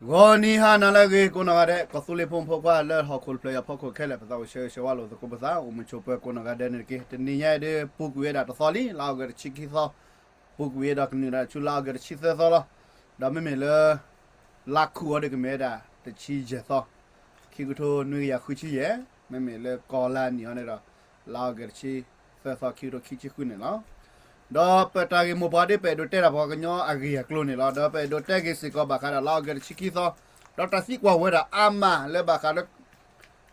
ဂီၤနံၤဟါနၤလၢအဂ့ၤ ကိးနီၢ်ဂၤဒဲး ကီၢ်သူလ့ၤဖိမုၣ်ဖိခွါလၢဟီၣ်ခိၣ်တဖျၢၣ်အံၤအဖီခိၣ်ခဲလၢာ် ပသးအိၣ်ဆၢဂ့ၤဆၢဝါလိာ်သကိးပသး အိၣ်မုာ်ဆိးပၢၤကိးနီၢ်ဂၤဒဲးန့ၣ်တက့ၢ်. တနံၤညါအံၤဒ် ပူၤကွံာ်ဝဲဒၣ်တသီလံ လါအီကူးတဆံခံသီ, ပူၤကွံာ်ဝဲဒီးကနုာ်ဒီးဆူလါအီကူးတဆံသၢသီလီၤ. ဒီးမ့မ့ၢ်လၢ လါခူၣ်အီၤဒီးကမ့ၢ်ဝဲဒၣ်တဆံယဲၢ်သီ, ခံကထိနွံကယၤဃုဆံယဲၢ်, မ့မ့ၢ်လၢကီၢ်လါနံၣ်အီၤန့ၣ်ဒီး လါအီကူးတဆံသၢသီ ခံကထိခံဆံဃုန့ၣ်လီၤ. ဒီးပတၢ်ဂ့ၢ်မိၢ်ပှၢ်ဒ် ပအဲၣ်ဒိးတဲဒၣ်ပှၤကညီအဂ့ၢ်အကျိၤန့ၣ်လီၤ. ဒီးပအဲၣ်ဒိးတဲဂ့ၢ်စ့ၢ်ကီးဘၣ်ဃးဒီးလါအီကူးတဆံခံသီ, ဒီးတၢ်သံကွၢ်ဝဲဒၣ်အါမးလၢဘၣ်ဃးဒီး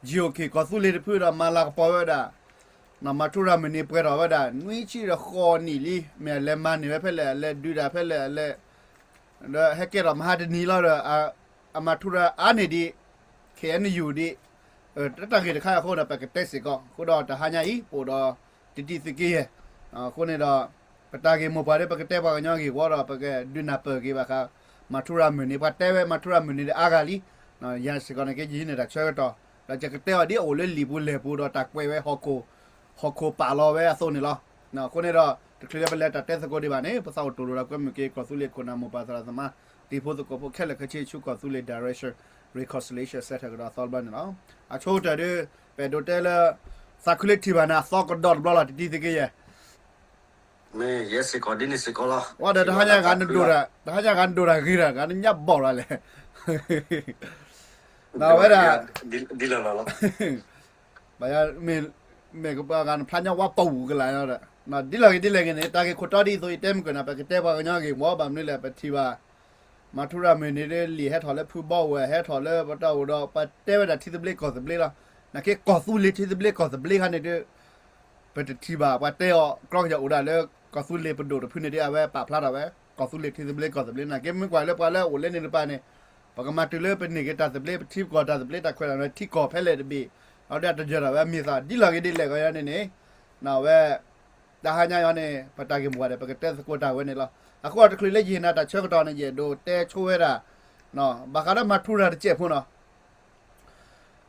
GOK ကီၢ်သူလ့ၤတဖုဒီးမၤလၤကပီၤဝဲဒၣ် မၤထူရၤမုၢ်နံၤပှဲၤထီၣ်ဝဲဒၣ် နွံဆံဒီးဃိးနံၣ်လံ, မ့ၢ်အလဲၤမၤန့ၢ်ဝဲဖဲလဲၣ် အလဲၤဒုးတၢ်ဖဲလဲၣ် အလဲၤ ဒီးဟဲကဲထီၣ်မဟါတနံၤလီၤဒီး အမၤထူရၤအါန့ၢ်ဒံး KNU ဒံး, တၢ်ဂ့ၢ်တခါအံၤအဃိဒီး ပကတဲစ့ၢ်ကီး အဃိဒီးတဟါညါအံၤ ပအိၣ်ဒီးတံၤတံၤသကိးယဲၢ်, အဃိန့ၣ်ဒီး ပတၢ်ဂ့ၢ်မိၢ်ပှၢ်ဒီး ပကတဲပှၤကညီဂ့ၢ်ဝီဒီး ပကဒုးနၢ်ပၢၢ်က့ၤဘၣ်ဃး မၤထူရၤမုၢ်နံၤ ပှၤတဲဝဲမၤထူရၤမုၢ်နံၤဒီးအါဂၤလံ, ယၤစ့ၢ်ကီးန့ၣ်က့ ယဟံးန့ၢ်တၢ်ဆၢကတီၢ် ဒီးယကတဲအီၤဒ်အအိၣ်လၢလံာ်ပူၤလဲၢ်ပူၤဒီးတၢ်ကွဲးဝဲ ဟီၣ်ခိၣ်ပာ်လီၤဝဲအသိးန့ၣ်လီၤ. အဃိန့ၣ်ဒီး တချုးလၢပလဲၤတၢ်တဲသကိးဒံးဘၣ်န့ၣ် ပသးအိၣ်တိၢ်လိာ်ဒီးကွဲမုာ်က့ၤ ကီၢ်သူလ့ၤခိၣ်နၢ်မိၢ်ပၢ်သရၣ်သမါ တံၤဖိသကိးဖိခဲလၢာ်ခဲဆ့ဆူ ကီၢ်သူလ့ၤ Direction Reconciliation Center ကဒီးအသီတဘျီန့ၣ်လီၤ. အဆိကတၢၢ်ဒီး ပအဲၣ်ဒိးတဲလၢ သးခုလၢထံၣ်ဘၣ်န့ၣ် အသီကဒီးတဘျီလီၤ တံၤတံၤသကိးယဲၢ် မ့ၢ်ယဲစ့ၢ်ကီးဒ်န့ၣ်စ့ၢ်ကီးလီၤ. ဝဲဒီးတဟါညါဂၤနဒိၣ်တၢ် တဟါညါဂၤနဒိၣ်တၢ်ဂ့ၤတၢ် ဂၤနညါဘီၣ်လီၤလဲၣ်. နဝဲဒၣ် ဒ်လီၤလီၤလီၤ. မ့ၢ်ကပှၤဂၤနဖျါညါဝါပှၢ်ဝူၤကလာ်ဒီး ဒ်လဲၣ်ဂ့ၤဒ်လဲၣ်ဂ့ၤန့ၣ် တၢ်ဂ့ၢ်ခိၣ်တီဒ်သိးယတဲမုၢ်ကၢၢ်နၤ ပကတဲပှၤကညီဂ့ၢ်ဝီဘၣ်မနုၤလဲၣ် ပထံၣ်ဘၣ် မၤထူရၤမုၢ်နံၤဒီး လံာ်ဟဲထီၣ်လၢဖုဘီဝဲၢ် ဟဲထီၣ်လၢပတၢ်အိၣ်ဒီး ပတဲဝဲဒၣ်ထံသဘျ့ကီၢ်သဘျ့လီၤ. နာ်က့ကီၢ်သူလ့ၤထံသဘျ့ကီၢ်သဘျ့ခါန့ၣ်ဒီး ပတထံၣ်ဘၣ် ပှၤတဲအီၤ ကြီကယီၤအိၣ်ဒၣ်လၢ ကီၢ်သူလ့ၤပဒိၣ်တဖုန့ၣ်ဒီး အဝဲပာ်ဖျါထီၣ်ဝဲ ကီၢ်သူလ့ၤထံသဘျ့ကီၢ်သဘျ့ နာ်က့မ့ၢ်ကွၢ်လၢပှၤလၢအအိၣ်လၢန့ၣ်တပၤန့ၣ် ပကမၤတုၤလၢပန့ၢ်က့ၤတၢ်သဘျ့ ပထံပကီၢ်တၢ်သဘျ့ တၢ်ခွဲးတၢ်ယာ်ထံကီၢ်ဖဲလဲၣ်တဘ့ၣ် အဝဲဒၣ်တယၢၤထီၣ်ဝဲအမံၤသး ဒ်လဲၣ်ဂ့ၤဒ်လဲၣ်ဂ့ၤန့ၣ်န့ၣ် အဝဲ တဟါညါအံၤန့ၣ် ပတၢ်ဂ့ၢ်မိၢ်ပှၢ်ဒီး ပကတဲသကိးတၢ်ဝဲန့ၣ်လီၤ. အဃိတချုးလၢယဟ့ၣ်နၤတၢ်ဆၢကတီၢ်န့ၣ် ယအဲၣ်ဒိးတဲဆိဝဲဒၣ် ဘၣ်ဃးဒီးမၤထူရၤတစဲးဖိနီၤ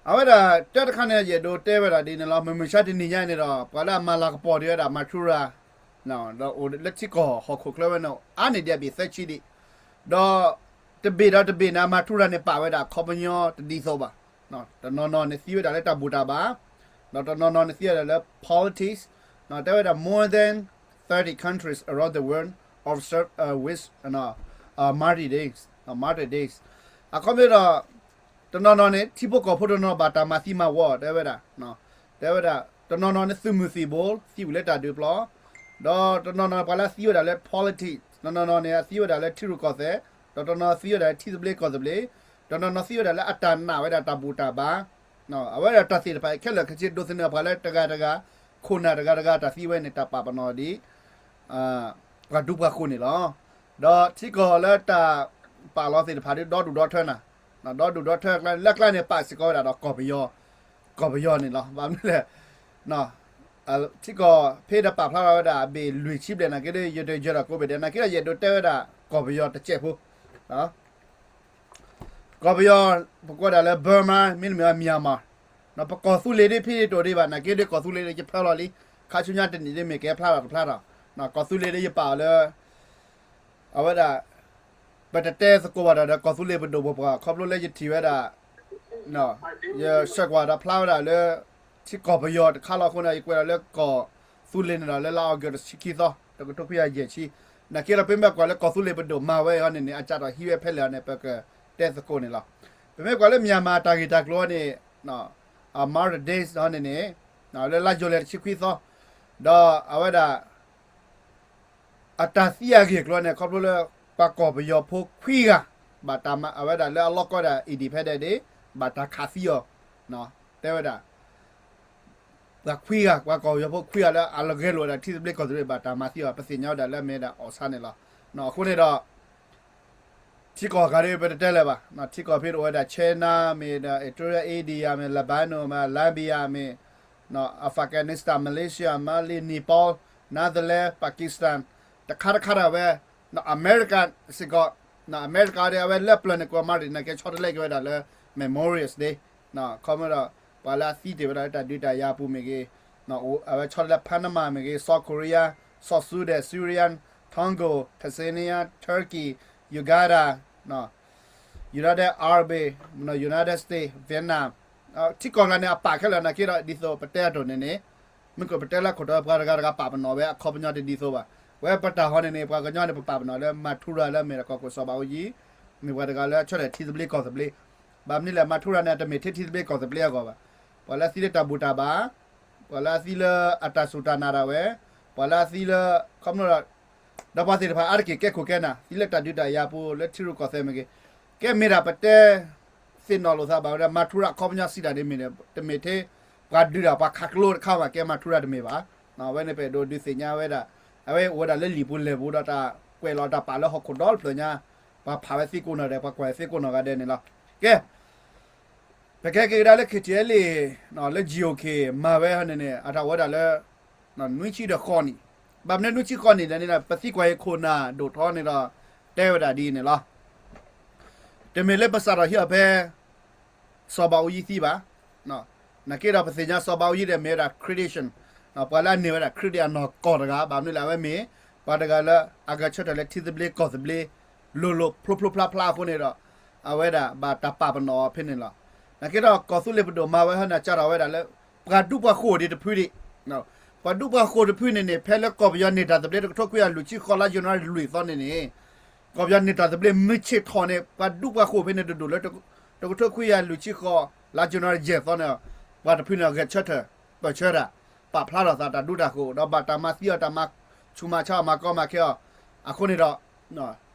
အဝဲဒၣ်တၢ်တခါန့ၣ် ယအဲၣ်ဒိးတဲဝဲဒၣ်ဒ်န့ၣ်လီၤ. မုၢ်မဆါတနံၤညါန့ၣ်ဒီး ပှၤလၢအမၤလၤကပီၤဒံးဝဲဒၣ်မၤထူရၤ ဒီးအိၣ်လၢထံကီၢ်ဟီၣ်ခိၣ်ချၢဝဲန့ၣ် အါန့ၢ်ဒံးအဘ့ၣ်သၢဆံဒံး ဒီးတဘ့ၣ်ဒီးတဘ့ၣ်န့ၣ် အမၤထူရၤန့ၣ်ပာ်ဝဲဒၣ်အခီပညီတဒ်သိးဘၣ်. တနီၤနီၤန့ၣ်သံဝဲဒၣ်လၢတၢ်ဘူၣ်တၢ်ဘါ ဒီးတနီၤနီၤန့ၣ်သံဝဲဒၣ်လၢ politics တဲဝဲဒၣ် more than thirty countries around the world observe with martyr days, martyr days အခီပညီဒီး တနီၤနီၤန့ၣ် ထံဖိကီၢ်ဖိတနီၤဘၣ်တၢ်မၤသံမၤဝီ တဲဝဲဒၣ် တဲဝဲဒၣ် တနီၤနီၤန့ၣ်သုးမုၢ်သံၣ်ဘိ သံဝံၤလၢတၢ်ဒုးပျီ ဒီးတနီၤနီၤပှၤလၢအသံဝဲဒၣ်လၢ politics တနီၤနီၤန့ၣ် အသံဝဲဒၣ်လၢထံရူၢ်ကီၢ်သဲး ဒီးတနီၤနီၤသံဝဲဒၣ်လၢထံသဘျ့ကီၢ်သဘျ့ တနီၤနီၤသံဝဲဒၣ်လၢအတၢ်နာ်ဝဲဒၣ်တၢ်ဘူၣ်တၢ်ဘါ အဝဲဒၣ်တၢ်သ့ၣ်တဖၣ်အံၤခဲလၢာ်ခဲဆ့ဒိးသန့ၤပှၤလၢတဂၤတဂၤ ခိၣ်နၢ်တဂၤတဂၤတၢ်သံဝဲန့ၣ် တၢ်ပာ်ပနီၣ်ဒ် ပှၤဒူပှၤဃိၤန့ၣ်လီၤ. ဒီးထံကီၢ်လၢတၢ်ပာ်လီၤသ့ၣ်တဖၣ်ဒီး ဒီဒူၣ်ဒီထၢနၤ, ဒီဒူၣ်ဒီထၢ လၢကျါန့ၣ် ပာ်စ့ၢ်ကီးဝဲဒၣ်ဒီး ကီၢ်ပယီၤ, ကီၢ်ပယီၤန့ၣ်လီၤ. ဘၣ်မနုၤလဲၣ်, ထံကီၢ်ဖဲဒီးပာ်ဖျါထီၣ်ဝဲဒၣ် အဘ့ၣ်လွံၢ်ဆံဘျဲၣ် နာ်က့ဒီး ယတယၢၤဒီးကိးဘ့ၣ်ဒဲး နာ်က့ဒီး ယအဲၣ်ဒိးတဲဝဲဒၣ် ကီၢ်ပယီၤတစဲးဖိ ကီၢ်ပယီၤ ပကိးဒၣ်လၢ Burma မ့တမ့ၢ် Myanmar, ပကီၢ်သူလ့ၤဒ်ဖဲတအိၣ်ဒံးဘၣ် နာ်က့ဒီးကီၢ်သူလ့ၤဒီးယဖၢလီၤလံ, ခါဆူညါတနံၣ်ဒ်မ့ၢ်ကဲဖျါထီၣ်တဖျါထီၣ်, ကီၢ်သူလ့ၤဒီးယပာ်အီၤလၢ အဝဲဒၣ် ပတတဲသကိးဘၣ်ဒီး ကီၢ်သူလ့ၤပဒိၣ်ပပှၢ် ခီဖျိလၢယထံၣ်ဝဲဒၣ် ယဆှၢကွၢ်ဒီးဖျါဝဲဒၣ်လၢ ထံကီၢ်ပယီၤတခါလီၤအဃိန့ၣ် ယကွဲးဒီးလၢကီၢ်သူလ့ၤန့ၣ်ဒီး လၢလါအီကူးတဆံခံသီ တကထိခွံကယၤယဲၢ်ဆံ, နာ်က့ဒီးပမ့ၢ်ကွၢ်လၢကီၢ်သူလ့ၤပဒိၣ်မၤဝဲအံၤန့ၣ်န့ၣ် အစးထီၣ်ဟံးဝဲဖဲလဲၣ်အံၤန့ၣ် ပကတဲသကိးန့ၣ်လီၤ. ပမ့ၢ်ကွၢ်လၢ Myanmar တၢ်ဂ့ၢ်တၢ်ကျိၤအံၤန့ၣ် Martyr Days အံၤန့ၣ်န့ၣ် လၢလါယူၤလံတဆံခွံသီ ဒီးအဝဲဒၣ် အတၢ်သံအဂ့ၢ်အကျိၤန့ၣ် ခီဖျိလၢ ပှၤကီၢ်ပယီၤဖိခွံဂၤ ဘၣ်တၢ်မၤအဝဲဒၣ်လၢအလီၢ်ကီၢ်ဒၣ် independent ဒ့ ဘၣ်တၢ်ခးသံအီၤ, တဲဝဲဒၣ် ပှၤခွံဂၤ ပှၤကီၢ်ပယီၤဖိခွံဂၤလၢအလီၤဂဲၤလိာ်ဝဲဒၣ်ထံသဘျ့ကီၢ်သဘျ့ ဘၣ်တၢ်မၤသံအီၤ ပသ့ၣ်ညါဝဲဒၣ်လၢအမ့ၢ်ဝဲဒၣ် အောင်ဆန်း န့ၣ်လီၤ. အဃိန့ၣ်ဒီး ထံကီၢ်ဂၤဒ်ပတတဲလၢၤဘၣ်, ထံကီၢ်ဖဲတအိၣ်ဝဲဒၣ် China မ့ၢ်ဒီး Eritrea, India မ့ၢ် Lebanon မ့ၢ် Libya မ့ၢ် Afghanistan, Malaysia, Mali, Nepal, Netherlands, Pakistan တခါတခါဒၣ်ဝဲ, အမဲရကၤစ့ၢ်ကီး, အမဲရကၤဒီးအဝဲလၢပျၢၤန့ၣ် ကိးမၤရံ နာ်က့ဆီတလဲက့ၤဝဲဒၣ်လၢ Memorial Day ခီဖျိဒီး ပှၤလၢအသံတ့ၢ်ဝဲဒၣ်လၢတၢ်ဒုးတၢ်ယၤအပူၤမ့ၢ်ဂ့ၤ, အဝဲဆီတလဲ Panama မ့ၢ်ဂ့ၤ, South Korea, South Sudan, Syria, Congo, Tanzania, Turkey, Uganda, United Arab, United States, Vietnam, ထံကီၢ်ကျါန့ၣ် အပာ်ခဲလၢာ်နာ်က့ဒီး ဒ်သိးပတဲအတိၢ်န့ၣ်န့ၣ် မ့ၢ်ကပတဲလၢခိၣ်တီ ပှၤတဂၤတဂၤပာ်ပနီၣ်ဝဲအခီပညီတဒ်သိးဘၣ်. ဝဲပတၢ်ဟီန့ၣ်န့ၣ် ပှၤကညီန့ၣ် ပပာ်ပနီၣ်လၢ မၤထူရၤ လၢအမ့ၢ်ဒၣ်ကီၢ်ခိၣ်စီၤဘးအူကၠံ မ့ၢ်ပှၤတဂၤလၢအဆၢထၢၣ်ထံသဘျ့ကီၢ်သဘျ့. ဘၣ်မနုၤလဲၣ် မၤထူရၤန့ၣ် တမ့ၢ်ထဲထံသဘျ့ကီၢ်သဘျ့အဂီၢ်ဘၣ်. ပှၤလၢအသံလၢတၢ်ဘူၣ်တၢ်ဘါ, ပှၤလၢအသံလၢအတၢ်စူၢ်တၢ်နာ်ဒၣ်ဝဲ, ပှၤလၢအသံလၢ ခီဖျိဒီး ဒီးပှၤသ့ၣ်တဖၣ်အါတက့ၢ်ကဲခိၣ်ကဲနၢ် သံလၢတၢ်ဒုးတၢ်ယၤပူၤ လၢထံရူၢ်ကီၢ်သဲးမ့ၢ်ဂ့ၤ, ကဲမ့ၢ်ဒၣ်ပတဲ သ့ၣ်နီၣ်လိာ်သးဘၣ်ဝဲဒၣ် မၤထူရၤအခီပညီစံးတၢ်န့ၣ်မ့ၢ်န့ၣ် တမ့ၢ်ထဲ ပှၤဒုးတၢ်ပှၤခးကျိတခါဘၣ် ကဲမၤထူရၤတမ့ၢ်ဘၣ်. အဝဲန့ၣ်ပအဲၣ်ဒိးဒုးသ့ၣ်ညါဝဲဒၣ် အဝဲအိၣ်ဝဲဒၣ်လၢလံာ်ပူၤလဲၢ်ပူၤဒီးတၢ်ကွဲးလီၤတၢ်ပာ်လၢဟီၣ်ခိၣ်ဒီတဖျၢၣ်ညါ, ပှၤဖးဝဲသ့ကိးနီၣ်ဒဲး ပှၤကွၢ်ဝဲသ့ကိးနီၣ်ဂၤဒဲးန့ၣ်လီၤ. ကဲ ပကဟဲက့ၤကဒါလၢ ခ့ၣ်ထံၣ်အဲလ့ၣ် လၢ ယံၤအိၣ်ခ့ၣ် မၤဝဲန့ၣ်န့ၣ် အတၢ်အိၣ်ဝဲဒၣ်လၢ နွံဆံဒီးဃိးနံၣ်, ဘၣ်မနုၤနွံဆံဃိးနံၣ်လဲၣ်န့ၣ် ပသံကွၢ်အံၤခိၣ်နၢ်ဒိၣ်ထီန့ၣ်ဒီး တဲဝဲဒၣ်ဒ်အံၤန့ၣ်လီၤ. တမ့ၢ်လၢပစးထီၣ်ဟံးအီၤဖဲ စီၤဘးအူကၠံသံဘၣ်. နာ်က့ဒီးပသ့ၣ်ညါစီၤဘးအူကၠံဒီးမ့ၢ်ဝဲဒၣ် Christian, ပှၤလၢအန့ၢ်ဝဲဒၣ်ခရံာ်ဒံးအနီၢ်ကီၢ်တဂၤ ဘၣ်မနုၤလဲၣ်အဝဲမ့ၢ် ပှၤတဂၤလၢအဂဲၤဆၢထၢၣ်လၢထံသဘျ့ကီၢ်သဘျ့ လိၤလိၤဖျိဖျိဖျါဖျါအဃိန့ၣ်ဒီး အဝဲဒၣ်ဘၣ်တၢ်ပာ်ပနီၣ်အီၤဖဲန့ၣ်လီၤ. နာ်က့ဒီးကီၢ်သူလ့ၤပဒိၣ်မၤဝဲဟီန့ၣ် စးထီၣ်ဝဲဒၣ်လၢ ပှၤဒူပှၤဃိၣ်ဒံးတဖုဒံး ပှၤဒူပှၤဃိၣ်တဖုန့ၣ်န့ၣ် ဖဲလၢကီၢ်ပယီၤန့ၢ်တၢ်သဘျ့ တကထိခွံကယၤလွံၢ်ဆံဃိး လါယနူၤအါရံၤလွံၢ်သီန့ၣ်န့ၣ် ကီၢ်ပယီၤန့ၢ်တၢ်သဘျ့မုၢ်ဆ့ၣ်ထီၣ်န့ၣ် ပှၤဒူပှၤဃိၣ်ဖဲန့ၣ်တဒိၣ်လၢ တကထိခွံကယၤလွံၢ်ဆံဃိး လါယနူၤအါရံၤယဲၢ်သီန့ၣ် ပှၤတဖုန့ၣ်ဂဲၤဆၢထၢၣ် ပၢၢ်ဆၢတၢ် ပာ်ဖျါထီၣ်သးတၢ်ဒူတၢ်ဃိၣ် ဒီးဘၣ်တၢ်မၤသံအီၤ တၢ်မၤဆူးမၤဆါအီၤ မၤကီမၤခဲအီၤ အဃိန့ၣ်ဒီး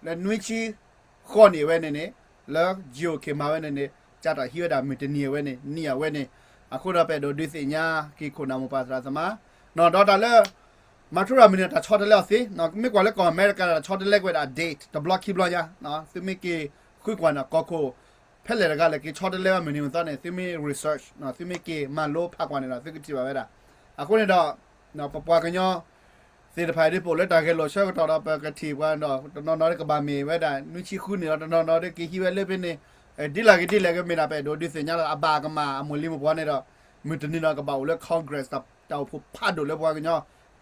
လၢနွံဆံဃိးနံၣ်ဝဲန့ၣ်န့ၣ် လၢ ယံၤအိၣ်ခ့ၣ် မၤဝဲန့ၣ်န့ၣ် စးထီၣ်ဟံးဝဲဒၣ်မုၢ်တနံၤအဝဲန့ၣ် နံၣ်အဝဲန့ၣ် အဃိဒီးပအဲၣ်ဒိးဒုးသ့ၣ်ညါက့ၤခိၣ်နၢ်မိၢ်ပၢ်သရၣ်သမါ ဒီးတၢ်လၢ မၤထူရၤမုၢ်န့ၣ် တၢ်ဆီတလဲအီၤသ့, မ့ၢ်ကွၢ်လၢကီၢ်အမဲရကၤ တၢ်ဆီတလဲကွံာ်ဝဲဒၣ် date တဘျီခံဘျီညါ, သုမ့ၢ်က့ၤဃုကွၢ်န့ၣ် ကီၢ်ခိၣ် ဖဲလဲၣ်တဂၤလဲၣ်က့ၤဆီတလဲဝဲမုၢ်နံၤမုၢ်သီန့ၣ် သုမ့ၢ် research သုမ့ၢ်က့ၤမၤလိဖးကွၢ်န့ၣ်ဒီး သုကထံၣ်ဘၣ်ဝဲဒၣ်. အဃိန့ၣ်ဒီး ပပှၤကညီ သ့ၣ်တဖၣ်ဒ်ပအိၣ်လၢတၢ်ဂဲၤလိာ်ဆၢကတီၢ်ဒီး ပကထံၣ်ပှၤဒီး တနီၤနီၤကဘၣ်မ့ၢ်ဝဲဒၣ် နွံဆံဃုနံၣ်ဒီး တနီၤနီၤဒ်က့ၤဟံးဝဲလၢဖဲန့ၣ် ဒ်လဲၣ်ဂ့ၤဒ်လဲၣ်ဂ့ၤ မ့ၢ်ဒၣ်ပအဲၣ်ဒိးဒုးသ့ၣ်ညါလီၤ အဘၣ်ကမၣ်အမိၢ်လံၤမိၢ်ပှၢ်န့ၣ်ဒီး မုၢ်တနံၤဒီးကဘၣ်အိၣ်လၢ Congress တၢ်အိၣ်ဖှိၣ်ဖးဒိၣ်လၢပှၤကညီ